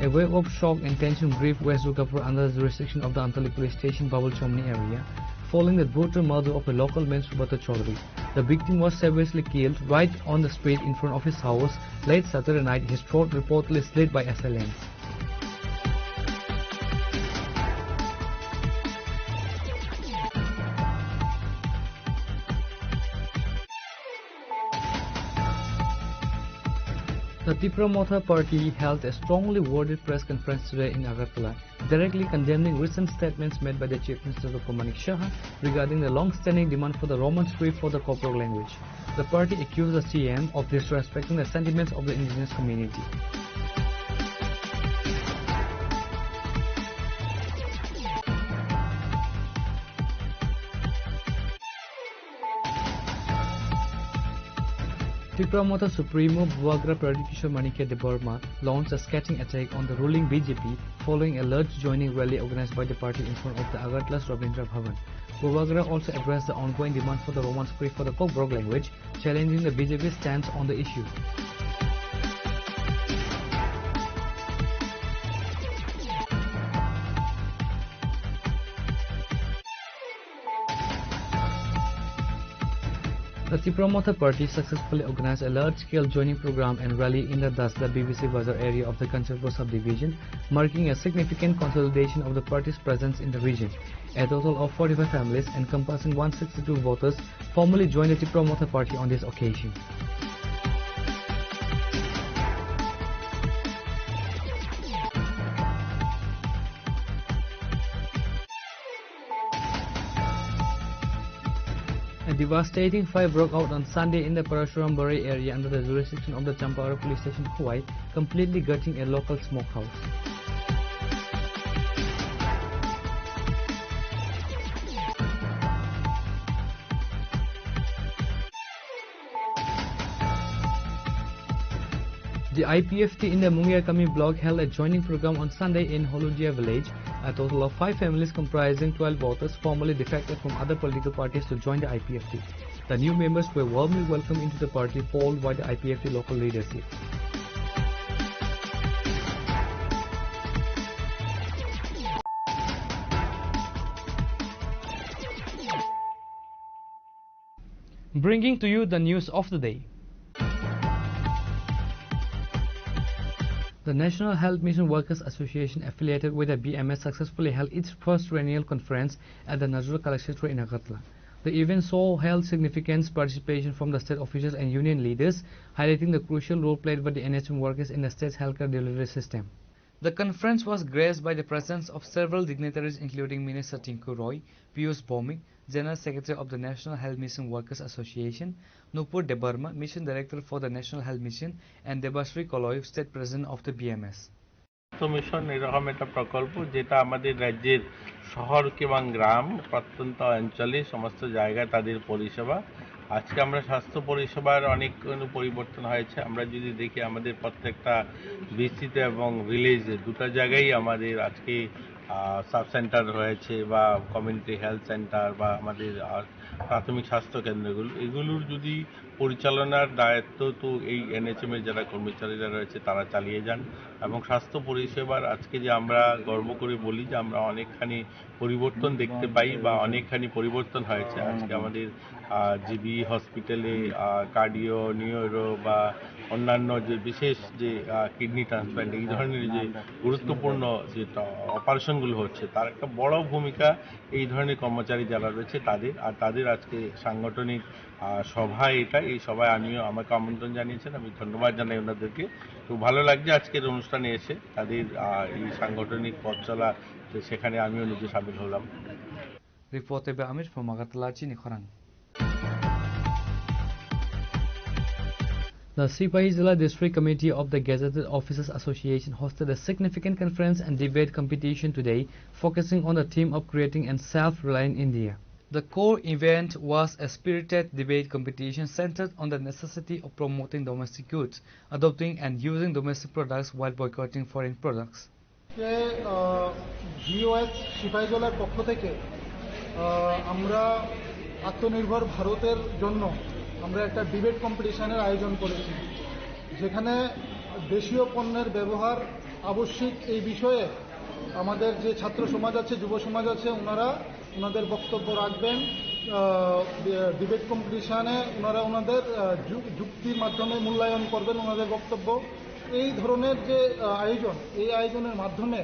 A wave of shock and tension gripped West Durgapur under the jurisdiction of the Antali Police Station, Babul Chomni area, following the brutal murder of a local man, Subhadra Chaudhary. The victim was savagely killed right on the street in front of his house late Saturday night, his throat reportedly slit by assailants. The Tipra Motha Party held a strongly worded press conference today in Agartala, directly condemning recent statements made by the Chief Minister Doctor Manik Saha regarding the long-standing demand for the Roman script for the Kokborok language. The party accused the C M of disrespecting the sentiments of the indigenous community. Tipra Motha Supremo Bubagra Pradyut Kishore Manikya Debbarma launched a scathing attack on the ruling B J P following a large joining rally organized by the party in front of the Agartala's Rabindra Bhavan. Bubagra also addressed the ongoing demand for the Roman script for the Kokborok language, challenging the B J P's stance on the issue. The Tipra Motha Party successfully organized a large-scale joining program and rally in the Dasda B B C Bazar area of the Kanchanpur subdivision, marking a significant consolidation of the party's presence in the region. A total of forty-five families, encompassing one sixty-two voters, formally joined the Tipra Motha Party on this occasion. A devastating fire broke out on Sunday in the Parashuram Barai area under the jurisdiction of the Champawara Police Station, Khowai, completely gutting a local smokehouse. The I P F T in the Mungiakami block held a joining program on Sunday in Holudia village. A total of five families comprising twelve voters formally defected from other political parties to join the I P F T. The new members were warmly welcomed into the party, followed by the I P F T local leadership. Bringing to you the news of the day. The National Health Mission Workers Association, affiliated with the B M S, successfully held its first triennial conference at the Nazrul Kalakshetra in Agartala. The event saw held significant participation from the state officials and union leaders, highlighting the crucial role played by the N H M workers in the state's healthcare delivery system. The conference was graced by the presence of several dignitaries, including Minister Tinku Roy, Piyush Bhowmik, General Secretary of the National Health Mission Workers Association, Nupur Debbarma, Mission Director for the National Health Mission, and Debashree Koloy, State President of the B M S. স্বাস্থ্য মিশন এরকম একটা প্রকল্প, যেটা আমাদের রাজ্যের শহর এবং গ্রাম, প্রত্যন্ত অঞ্চলে সমস্ত জায়গায় তাদের পরিষেবা। আজকে আমরা স্বাস্থ্য পরিষেবার অনেক কোনো পরিবর্তন হয়েছে। আমরা যদি দেখি, আমাদের প্রত্যেকটা বিসিতে এবং ভিলেজে দুটো জায়গায় আমাদের আজকে, আহ, সাব সেন্টার রয়েছে বা কমিউনিটি হেলথ সেন্টার বা আমাদের, আহ, প্রাথমিক স্বাস্থ্য কেন্দ্রগুলো, এগুলোর যদি পরিচালনার দায়িত্ব তো এই এনএইচএম এর যারা কর্মচারীরা রয়েছে, তারা চালিয়ে যান। এবং স্বাস্থ্য পরিষেবার আজকে যে আমরা গর্ব করে বলি যে আমরা অনেকখানি পরিবর্তন দেখতে পাই বা অনেকখানি পরিবর্তন হয়েছে। আজকে আমাদের, আহ, জিবি হসপিটালে, আহ, কার্ডিও, নিউরো বা অন্যান্য যে বিশেষ যে, আহ, কিডনি ট্রান্সপ্লান্ট, এই ধরনের যে গুরুত্বপূর্ণ যে ট-, অপারেশনগুলো হচ্ছে, তার একটা বড় ভূমিকা এই ধরনের কর্মচারী যারা রয়েছে তাদের। আর তাদের আজকে সাংগঠনিক, আহ, সভা এটা, এই সভায় আমিও, আমাকে আমন্ত্রণ জানিয়েছেন, আমি ধন্যবাদ জানাই ওনাদেরকে। তো ভালো লাগছে আজকের অনুষ্ঠানে এসে তাদের, আহ, এই সাংগঠনিক পথ চলা, তো সেখানে আমিও নিজে সামিল হলাম। Report by Amir from Agartala, chini khorang. The Sipahi Jala District Committee of the Gazetted Officers Association hosted a significant conference and debate competition today, focusing on the theme of creating an self-reliant India. The core event was a spirited debate competition centered on the necessity of promoting domestic goods, adopting and using domestic products while boycotting foreign products. আজকে, আহ, জিওএস সিপাহীজলার পক্ষ থেকে, আহ, আমরা আত্মনির্ভর ভারতের জন্য আমরা একটা ডিবেট কম্পিটিশনের আয়োজন করেছি, যেখানে দেশীয় পণ্যের ব্যবহার আবশ্যিক এই বিষয়ে আমাদের যে ছাত্র সমাজ আছে, যুব সমাজ আছে, ওনারা ওনাদের বক্তব্য রাখবেন। আহ, ডিবেট কম্পিটিশনে ওনারা ওনাদের, আহ, যু-, যুক্তির মাধ্যমে মূল্যায়ন করবেন ওনাদের বক্তব্য। এই ধরনের যে, আহ, আয়োজন, এই আয়োজনের মাধ্যমে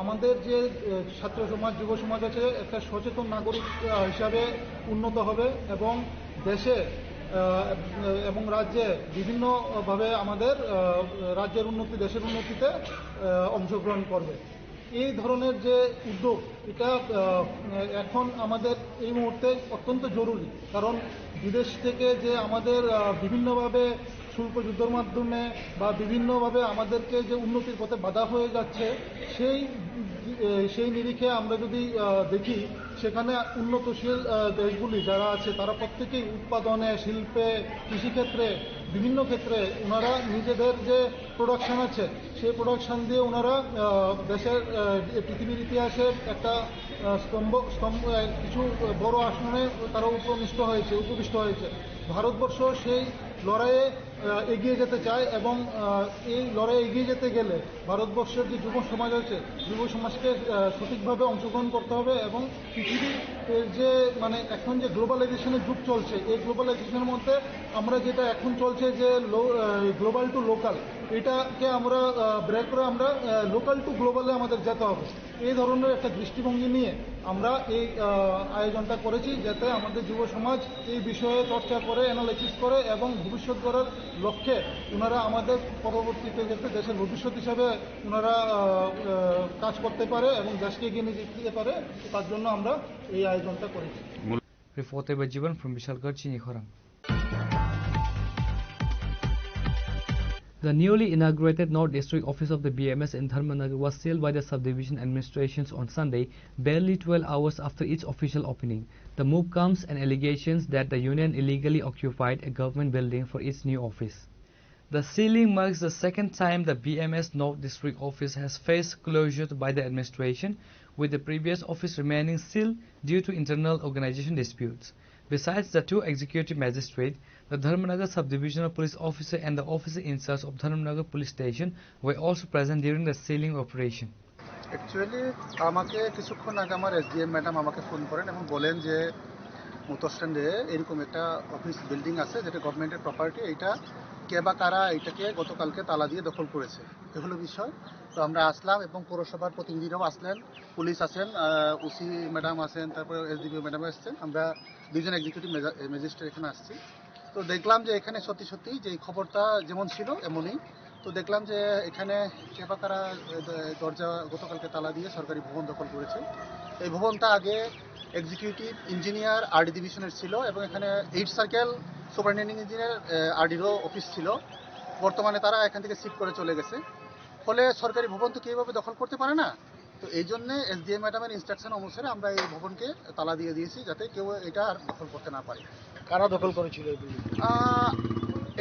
আমাদের যে, আহ, ছাত্র সমাজ, যুব সমাজ আছে, একটা সচেতন নাগরিক, আহ, হিসাবে উন্নত হবে এবং দেশে, আহ, এবং রাজ্যে বিভিন্নভাবে আমাদের, আহ, রাজ্যের উন্নতি, দেশের উন্নতিতে, আহ, অংশগ্রহণ করবে। এই ধরনের যে উদ্যোগ, এটা, আহ, এখন আমাদের এই মুহূর্তে অত্যন্ত জরুরি, কারণ বিদেশ থেকে যে আমাদের, আহ, বিভিন্নভাবে শুল্ক যুদ্ধর মাধ্যমে বা বিভিন্নভাবে আমাদেরকে যে উন্নতির পথে বাধা হয়ে যাচ্ছে, সেই, আহ, সেই নিরিখে আমরা যদি, আহ, দেখি, সেখানে উন্নতশীল, আহ, দেশগুলি যারা আছে, তারা প্রত্যেকেই উৎপাদনে, শিল্পে, কৃষিক্ষেত্রে, বিভিন্ন ক্ষেত্রে ওনারা নিজেদের যে প্রোডাকশন আছে, সেই প্রোডাকশন দিয়ে ওনারা, আহ, দেশের, আহ, পৃথিবীর ইতিহাসে একটা, আহ, স্তম্ভ, স্তম্ভ, আহ, কিছু বড় আসনে তারা উপনিষ্ঠ হয়েছে, উপবিষ্ট হয়েছে। ভারতবর্ষ সেই লড়াইয়ে, আহ, এগিয়ে যেতে চায় এবং, আহ, এই লড়াই এগিয়ে যেতে গেলে ভারতবর্ষের যে যুব সমাজ আছে, যুব সমাজকে, আহ, সঠিকভাবে অংশগ্রহণ করতে হবে এবং পৃথিবীর যে, মানে, এখন যে গ্লোবালাইজেশনের যুগ চলছে, এই গ্লোবালাইজেশনের মধ্যে আমরা যেটা এখন চলছে যে লো-, আহ, গ্লোবাল টু লোকাল, এটাকে আমরা, আহ, ব্রেক করে আমরা, আহ, লোকাল টু গ্লোবালে আমাদের যেতে হবে। এই ধরনের একটা দৃষ্টিভঙ্গি নিয়ে আমরা এই, আহ, আয়োজনটা করেছি, যাতে আমাদের যুব সমাজ এই বিষয়ে চর্চা করে, অ্যানালাইসিস করে এবং ভবিষ্যৎ গড়ার লক্ষ্যে ওনারা আমাদের পরবর্তীতে যাতে দেশের ভবিষ্যৎ হিসাবে ওনারা, আহ, আহ, কাজ করতে পারে এবং দেশকে এগিয়ে নিয়ে যেতে পারে, তার জন্য আমরা এই আয়োজনটা করেছি। Reported by Jiban from Bishalgarh, Chinikhorang. The newly inaugurated North District Office of the B M S in Dharmanagar was sealed by the subdivision administrations on Sunday, barely twelve hours after its official opening. The move comes amid allegations that the union illegally occupied a government building for its new office. The sealing marks the second time the B M S North District Office has faced closure by the administration, with the previous office remaining sealed due to internal organization disputes. Besides the two executive magistrates, the Dharmanagar Sub-Divisional Police Officer and the officer in charge of Dharmanagar Police Station were also present during the sealing operation. Actually আমাকে কিছুক্ষণ আগে আমার SDM madam আমাকে ফোন করেন এবং বলেন যে মোটর স্ট্যান্ডে এরকম একটা অফিস বিল্ডিং আছে, যেটা গভর্নমেন্টের প্রপার্টি, এটা কে বা কারা এটাকে গতকালকে তালা দিয়ে দখল করেছে, এ হলো বিষয়। তো আমরা আসলাম এবং পৌরসভার প্রতিনিধিরাও আসলেন, পুলিশ আছেন, ওসি ম্যাডাম আছেন, তারপরে এসডিপিও ম্যাডাম এসছেন। আমরা দুইজন এক্সিকিউটিভ ম্যাজিস্ট্রেট এখানে আসছি। তো দেখলাম যে এখানে সত্যি সত্যি যে এই খবরটা যেমন ছিল এমনই। তো দেখলাম যে এখানে কে বা কারা, এ, দ-, দরজা গতকালকে তালা দিয়ে সরকারি ভবন দখল করেছে। এই ভবনটা আগে এক্সিকিউটিভ ইঞ্জিনিয়ার আরডি ডিভিশনের ছিল এবং এখানে এইট সার্কেল সুপারিনটেন্ডিং ইঞ্জিনিয়ার, এ, আরডিরও অফিস ছিল। বর্তমানে তারা এখান থেকে শিফট করে চলে গেছে। ফলে সরকারি ভবন তো কেউ এভাবে দখল করতে পারে না। তো এই জন্য এসডিএম ম্যাডামের ইনস্ট্রাকশন অনুসারে আমরা এই ভবনকে তালা দিয়ে দিয়েছি, যাতে কেউ এটা আর দখল করতে না পারে। কারা দখল করেছিল এই বিল্ডিং? আহ,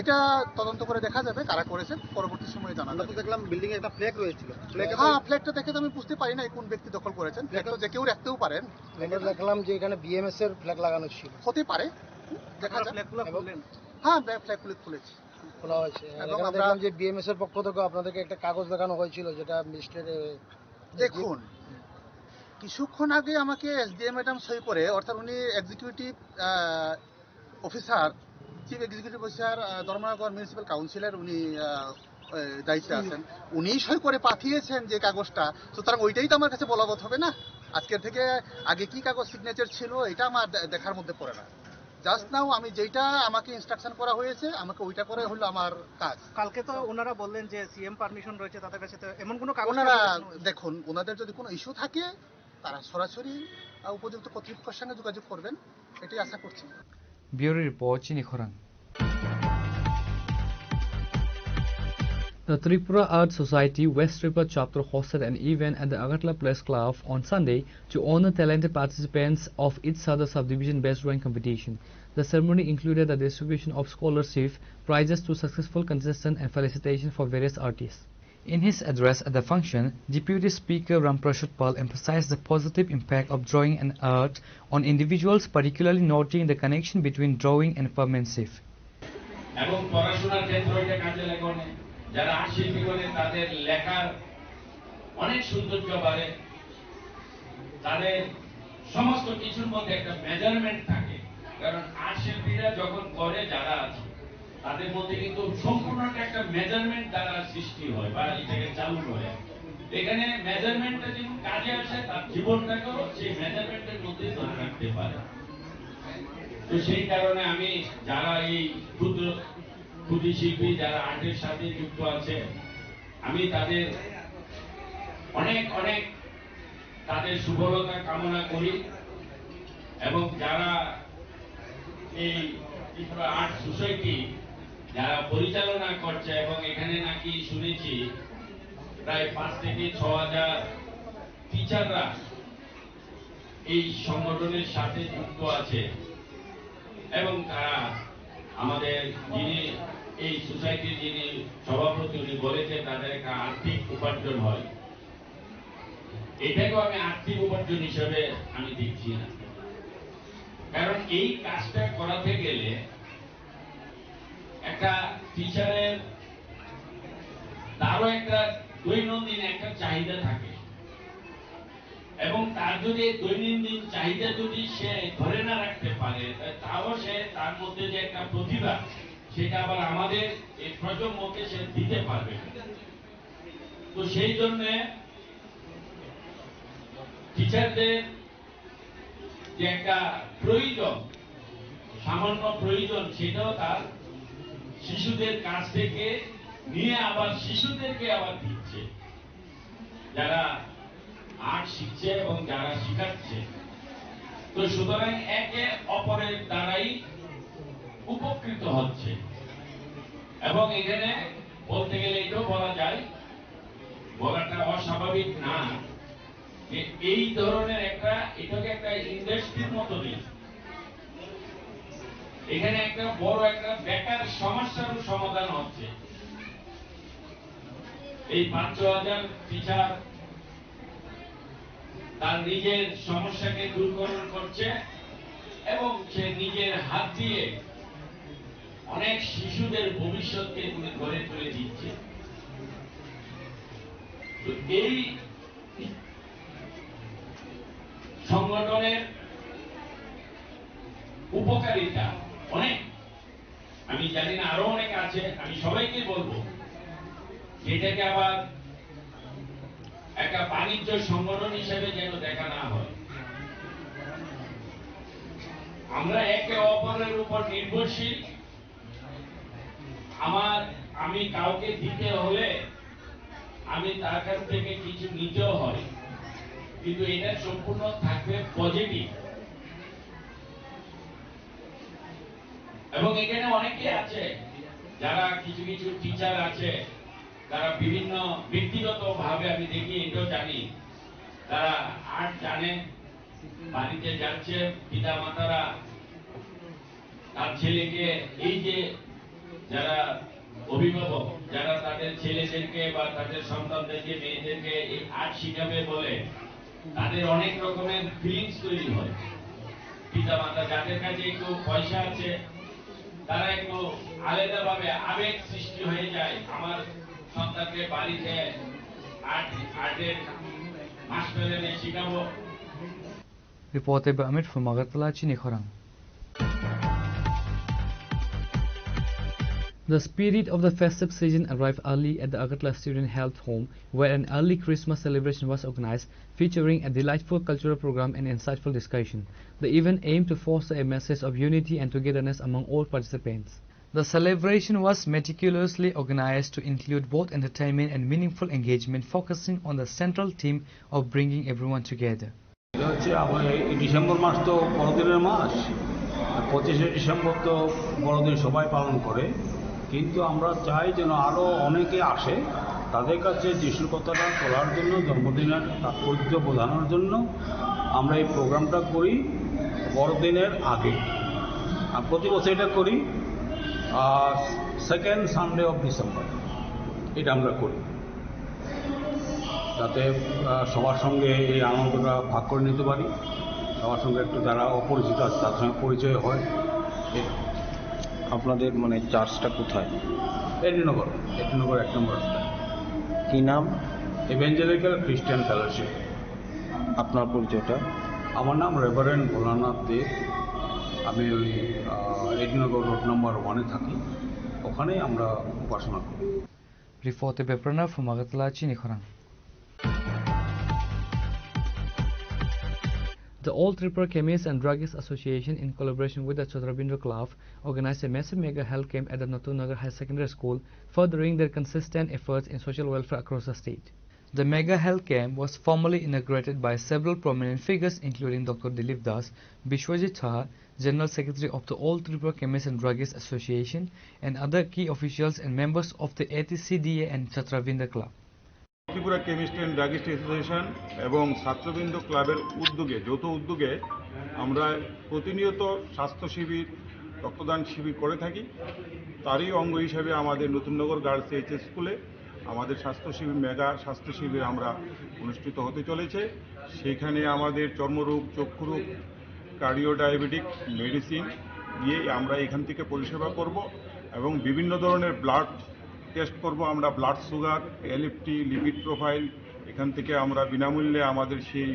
এটা তদন্ত করে দেখা যাবে কারা করেছে, পরবর্তী সময়ে জানা আমরা তো যাবে। দেখলাম বিল্ডিং এ একটা ফ্ল্যাগ রয়েছিল। ফ্ল্যাগ হ্যাঁ, ফ্ল্যাগটা দেখে তো আমি বুঝতে পারি না কোন ব্যক্তি দখল করেছেন। ফ্ল্যাগ তো যে কেউ রাখতেও পারেন। আমরা দেখলাম যে এখানে বিএমএস এর ফ্ল্যাগ লাগানো ছিল। হতে পারে, দেখা যাক। ফ্ল্যাগগুলো এবং খুললেন? হ্যাঁ, ব্যাগ ফ্ল্যাগগুলো খুলেছি। খোলা হয়েছে। আর এবং এখানে আমরা দেখলাম যে বিএমএস এর পক্ষ থেকে আপনাদেরকে একটা কাগজ দেখানো হয়েছিল, যেটা মিনিস্টার, এ, দেখুন, কিছুক্ষণ আগে আমাকে এসডিএম ম্যাডাম সই করে, অর্থাৎ উনি এক্সিকিউটিভ, আহ, অফিসার, চিফ এক্সিকিউটিভ অফিসার, আহ, ধর্মনগর মিউনিসিপ্যাল কাউন্সিলর উনি, আহ, এ, দায়িত্বে আছেন, উনি সই করে পাঠিয়েছেন যে কাগজটা, সুতরাং ওইটাই তো আমার কাছে বলবৎ হবে না। আজকের থেকে আগে কি কাগজ সিগনেচার ছিল, এটা আমার দে-, দেখার মধ্যে পড়ে না। জাস্ট নাও আমি যেটা আমাকে ইনস্ট্রাকশন করা হয়েছে, আমাকে ওইটা করে হলো আমার কাজ। কালকে তো ওনারা বললেন যে সিএম পারমিশন রয়েছে তাদের কাছে, তো এমন কোনো কাগজ ওনারা, কি আপনাদের কাছে? দেখুন, ওনাদের যদি কোনো ইস্যু থাকে, তারা সরাসরি, আহ, উপযুক্ত কর্তৃপক্ষের সঙ্গে যোগাযোগ করবেন, এটাই আশা করছি। Bureau Report, Chinikhorang. The Tripura Art Society West Tripura chapter hosted an event at the Agartala Press Club on Sunday to honor talented participants of its Sadar subdivision best drawing competition. The ceremony included the distribution of scholarship, prizes to successful contestants, and felicitation for various artists. In his address at the function, Deputy Speaker Ram Prasad Pal emphasized the positive impact of drawing and art on individuals, particularly noting the connection between drawing and penmanship. এবং পড়াশোনার ক্ষেত্রে এটা কাজে লাগে অনেক। যারা আর্ট শিল্পী করে তাদের লেখার অনেক সৌন্দর্য বাড়ে, তাদের সমস্ত কিছুর মধ্যে একটা মেজারমেন্ট থাকে, কারণ আর্ট শিল্পীরা যখন করে যারা আছে তাদের মধ্যে কিন্তু সম্পূর্ণ একটা, একটা মেজারমেন্ট দ্বারা সৃষ্টি হয় বা এটাকে চালু করে। এখানে মেজারমেন্টটা যেমন কাজে আসে, তার জীবনটাকেও সেই মেজারমেন্টের মধ্যে ধরে রাখতে পারে। তো সেই কারণে আমি যারা এই ক্ষুদ্র কুটির শিল্পী, যারা আর্টের সাথে যুক্ত আছে, আমি তাদের অনেক অনেক তাদের সফলতা কামনা করি। এবং যারা এই ত্রিপুরা আর্ট সোসাইটি যারা পরিচালনা করছে, এবং এখানে নাকি শুনেছি প্রায় পাঁচ থেকে ছ হাজার টিচাররা এই সংগঠনের সাথে যুক্ত আছে, এবং তারা আমাদের যিনি এই সোসাইটির যিনি সভাপতি, উনি বলেছেন তাদের একটা আর্থিক উপার্জন হয়। এটাকেও আমি আর্থিক উপার্জন হিসাবে আমি দেখছি না, কারণ এই কাজটা করাতে গেলে একটা টিচারের তারও একটা দৈনন্দিন একটা চাহিদা থাকে, এবং তার যদি এই দৈনন্দিন চাহিদা যদি সে ধরে না রাখতে পারে, তা-, তাও সে তার মধ্যে যে একটা প্রতিভা, সেটা আবার আমাদের এই প্রজন্মকে সে দিতে পারবে না। তো সেই জন্যে টিচারদের যে একটা প্রয়োজন, সামান্য প্রয়োজন, সেটাও তার শিশুদের কাছ থেকে নিয়ে আবার শিশুদেরকে আবার দিচ্ছে, যারা আর্ট শিখছে এবং যারা শিখাচ্ছে। তো সুতরাং একে অপরের দ্বারাই উপকৃত হচ্ছে। এবং এখানে বলতে গেলে এটাও বলা যায়, বলাটা অস্বাভাবিক না, যে এই ধরনের একটা, এটাকে একটা ইন্ডাস্ট্রির মতো নেই। এখানে একটা বড় একটা বেকার সমস্যারও সমাধান হচ্ছে। এই পাঁচ ছ হাজার টিচার তার নিজের সমস্যাকে দূরীকরণ করছে এবং সে নিজের হাত দিয়ে অনেক শিশুদের ভবিষ্যৎকে তিনি গড়ে তুলে দিচ্ছে। তো এই সংগঠনের উপকারিতা অনেক, আমি জানি না আরো অনেক আছে, আমি সবাইকে বলবো, যেটাকে আবার একটা বাণিজ্য সংগঠন হিসেবে যেন দেখা না হয়। আমরা একে অপরের উপর নির্ভরশীল। আমার, আমি কাউকে দিতে হলে আমি তার কাছ থেকে কিছু নিতেও হয়, কিন্তু এটা সম্পূর্ণ থাকবে পজিটিভ। এবং এখানে অনেকে আছে, যারা কিছু কিছু টিচার আছে, তারা বিভিন্ন ব্যক্তিগতভাবে আমি দেখি, এটাও জানি, তারা আর্ট জানে, বাড়িতে যাচ্ছে, পিতা মাতারা তার ছেলেকে, এই যে যারা অভিভাবক, যারা তাদের ছেলেদেরকে বা তাদের সন্তানদেরকে, মেয়েদেরকে এই আর্ট শিখাবে বলে, তাদের অনেক রকমের ফিলিংস তৈরি হয়। পিতা মাতা যাদের কাছে একটু পয়সা আছে, তারা একটু আলাদাভাবে আবেগ সৃষ্টি হয়ে যায়, আমার সন্তানকে বাড়িতে আর্ট, আর্টের মাস্টার এনে শিখাবো। Reported by Amit from Agartala, Chini Khorang. The spirit of the festive season arrived early at the Agartala Student Health Home, where an early Christmas celebration was organized, featuring a delightful cultural program and insightful discussion. The event aimed to foster a message of unity and togetherness among all participants. The celebration was meticulously organized to include both entertainment and meaningful engagement, focusing on the central theme of bringing everyone together. এটা হচ্ছে আমার এই ডিসেম্বর মাস তো বড়দিনের মাস, আর পঁচিশে ডিসেম্বর তো বড়দিন সবাই পালন করে। কিন্তু আমরা চাই যেন আরও অনেকে আসে, তাদের কাছে যিশুর কথাটা তোলার জন্য, জন্মদিনের তাৎপর্য বোঝানোর জন্য আমরা এই প্রোগ্রামটা করি বড়দিনের আগে। আর প্রতি বছর এটা করি, আর সেকেন্ড সানডে অফ ডিসেম্বর এটা আমরা করি, যাতে, আহ, সবার সঙ্গে এই আনন্দটা ভাগ করে নিতে পারি, সবার সঙ্গে একটু যারা অপরিচিত আছে তাদের সঙ্গে পরিচয় হয়। এই আপনাদের মানে চার্চটা কোথায়? এডিনগর, এডিনগর এক নম্বর রাস্তা। কি নাম? ইভেঞ্জেলিক্যাল খ্রিস্টান ফেলোশিপ। আপনার পরিচয়টা? আমার নাম রেভারেন্ড ভোলানাথ দে। আমি ওই, আহ, এডিনগর রোড নাম্বার ওয়ানে থাকি, ওখানেই আমরা উপাসনা করি। Reporter Beprana from Agartala, Chini Khorang. The All Tripura Chemists and Druggists Association, in collaboration with the Chatrabindra Club, organized a massive mega health camp at the Natun Nagar Higher Secondary School, furthering their consistent efforts in social welfare across the state. The mega health camp was formally inaugurated by several prominent figures, including Doctor Dilip Das, Biswajit Saha, General Secretary of the All Tripura Chemists and Druggists Association, and other key officials and members of the A T C D A and Chatrabindra Club. Tripura chemist and druggist association এবং ছাত্রবৃন্দ ক্লাবের উদ্যোগে, যৌথ উদ্যোগে আমরা প্রতিনিয়ত স্বাস্থ্য শিবির, রক্তদান শিবির করে থাকি। তারই অঙ্গ হিসেবে আমাদের নতুননগর গার্লস এইচএস স্কুলে আমাদের স্বাস্থ্য শিবির, মেগা স্বাস্থ্য শিবির আমরা অনুষ্ঠিত হতে চলেছে। সেখানে আমাদের চর্মরোগ, চক্ষুরোগ, কার্ডিও ডায়াবেটিক মেডিসিন দিয়ে আমরা এখান থেকে পরিষেবা করব এবং বিভিন্ন ধরনের ব্লাড টেস্ট করব আমরা, blood sugar, LFT, lipid profile, এখান থেকে আমরা বিনামূল্যে আমাদের সেই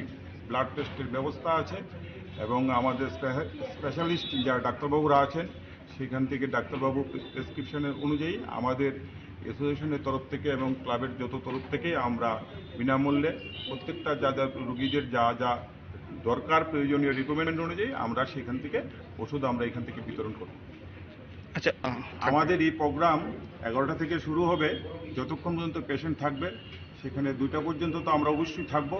ব্লাড টেস্টের ব্যবস্থা আছে এবং আমাদের স্পে-, স্পেশালিস্ট যারা ডাক্তারবাবুরা আছেন, সেখান থেকে ডাক্তারবাবু প্রে-, প্রেসক্রিপশনের অনুযায়ী আমাদের অ্যাসোসিয়েশনের তরফ থেকে এবং ক্লাবের যত তরফ থেকে আমরা বিনামূল্যে প্রত্যেকটা যা যা রুগীদের যা যা দরকার, প্রয়োজনীয় রিকোয়ারমেন্ট অনুযায়ী আমরা সেখান থেকে ওষুধ আমরা এখান থেকে বিতরণ করব। আচ্ছা, আহ, আমাদের এই প্রোগ্রাম এগারোটা থেকে শুরু হবে, যতক্ষণ পর্যন্ত পেশেন্ট থাকবে, সেখানে দুইটা পর্যন্ত তো আমরা অবশ্যই থাকব।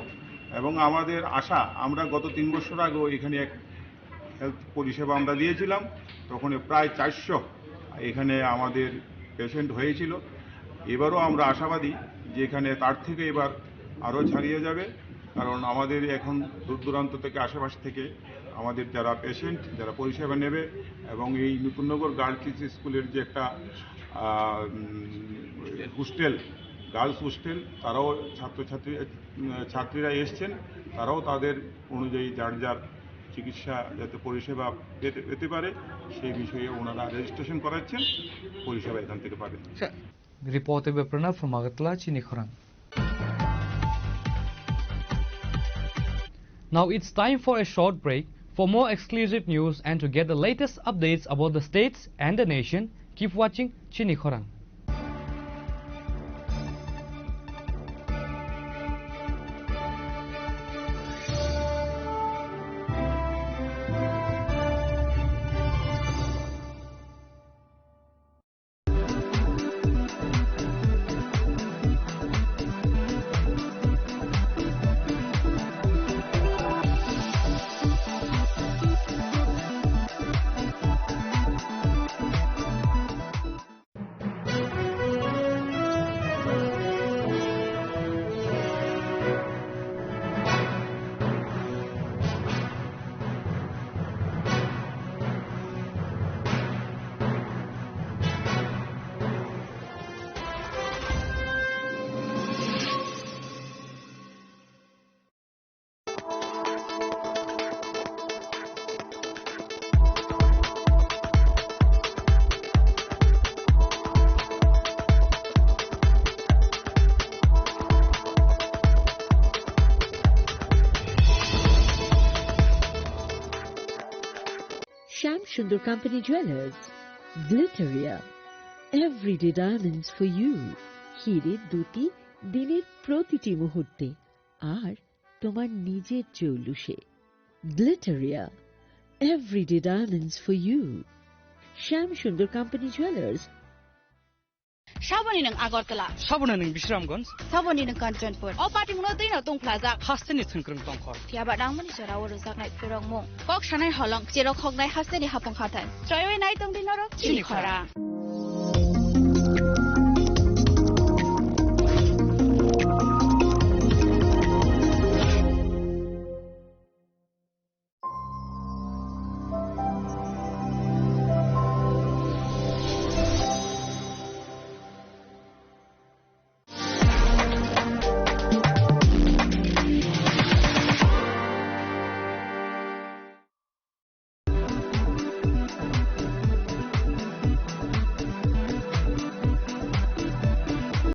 এবং আমাদের আশা, আমরা গত তিন বছর আগেও এখানে এক হেলথ পরিষেবা আমরা দিয়েছিলাম, তখন প্রায় চারশো এখানে আমাদের পেশেন্ট হয়েছিল। এবারও আমরা আশাবাদী যে এখানে তার থেকে এবার আরও ছাড়িয়ে যাবে, কারণ আমাদের এখন দূর দূরান্ত থেকে, আশেপাশ থেকে আমাদের যারা পেশেন্ট, যারা পরিষেবা নেবে, এবং এই নতুননগর গার্লস স্কুলের যে একটা, আহ, উম, হোস্টেল, গার্লস হোস্টেল, তারাও ছাত্রছাত্রী, উম, ছাত্রীরা এসছেন, তারাও তাদের অনুযায়ী যার যার চিকিৎসা যাতে পরিষেবা পেতে, পেতে পারে, সেই বিষয়ে ওনারা রেজিস্ট্রেশন করাচ্ছেন, পরিষেবা এখান থেকে পাবেন। Reporter Beprana from Agartala, Chini Khorang. Now it's time for a short break. For more exclusive news and to get the latest updates about the states and the nation, keep watching Chini Khorang. Shyam Sundar Company Jewelers, Glitteria, everyday diamonds for you. হিরে দ্যুতি দিনের প্রতিটি মুহূর্তে আর তোমার নিজের জৌলুসে। Glitteria, everyday diamonds for you. Shyam Sundar Company Jewelers. Saboni nwng Agartala. Saboni nwng Bisramganj. Saboni nwng Kanchanpur. O patimungno twino tungphlajak. Hasteni thwngkwrwng tongkhor. Phiyaba nangmani jora o rwjaknai phurokmung. Kok sanai holong, cherok hoknai hasteni hapung hathai. Chroiwi nai tongdi norok Chini Chini Khorang. Khorang.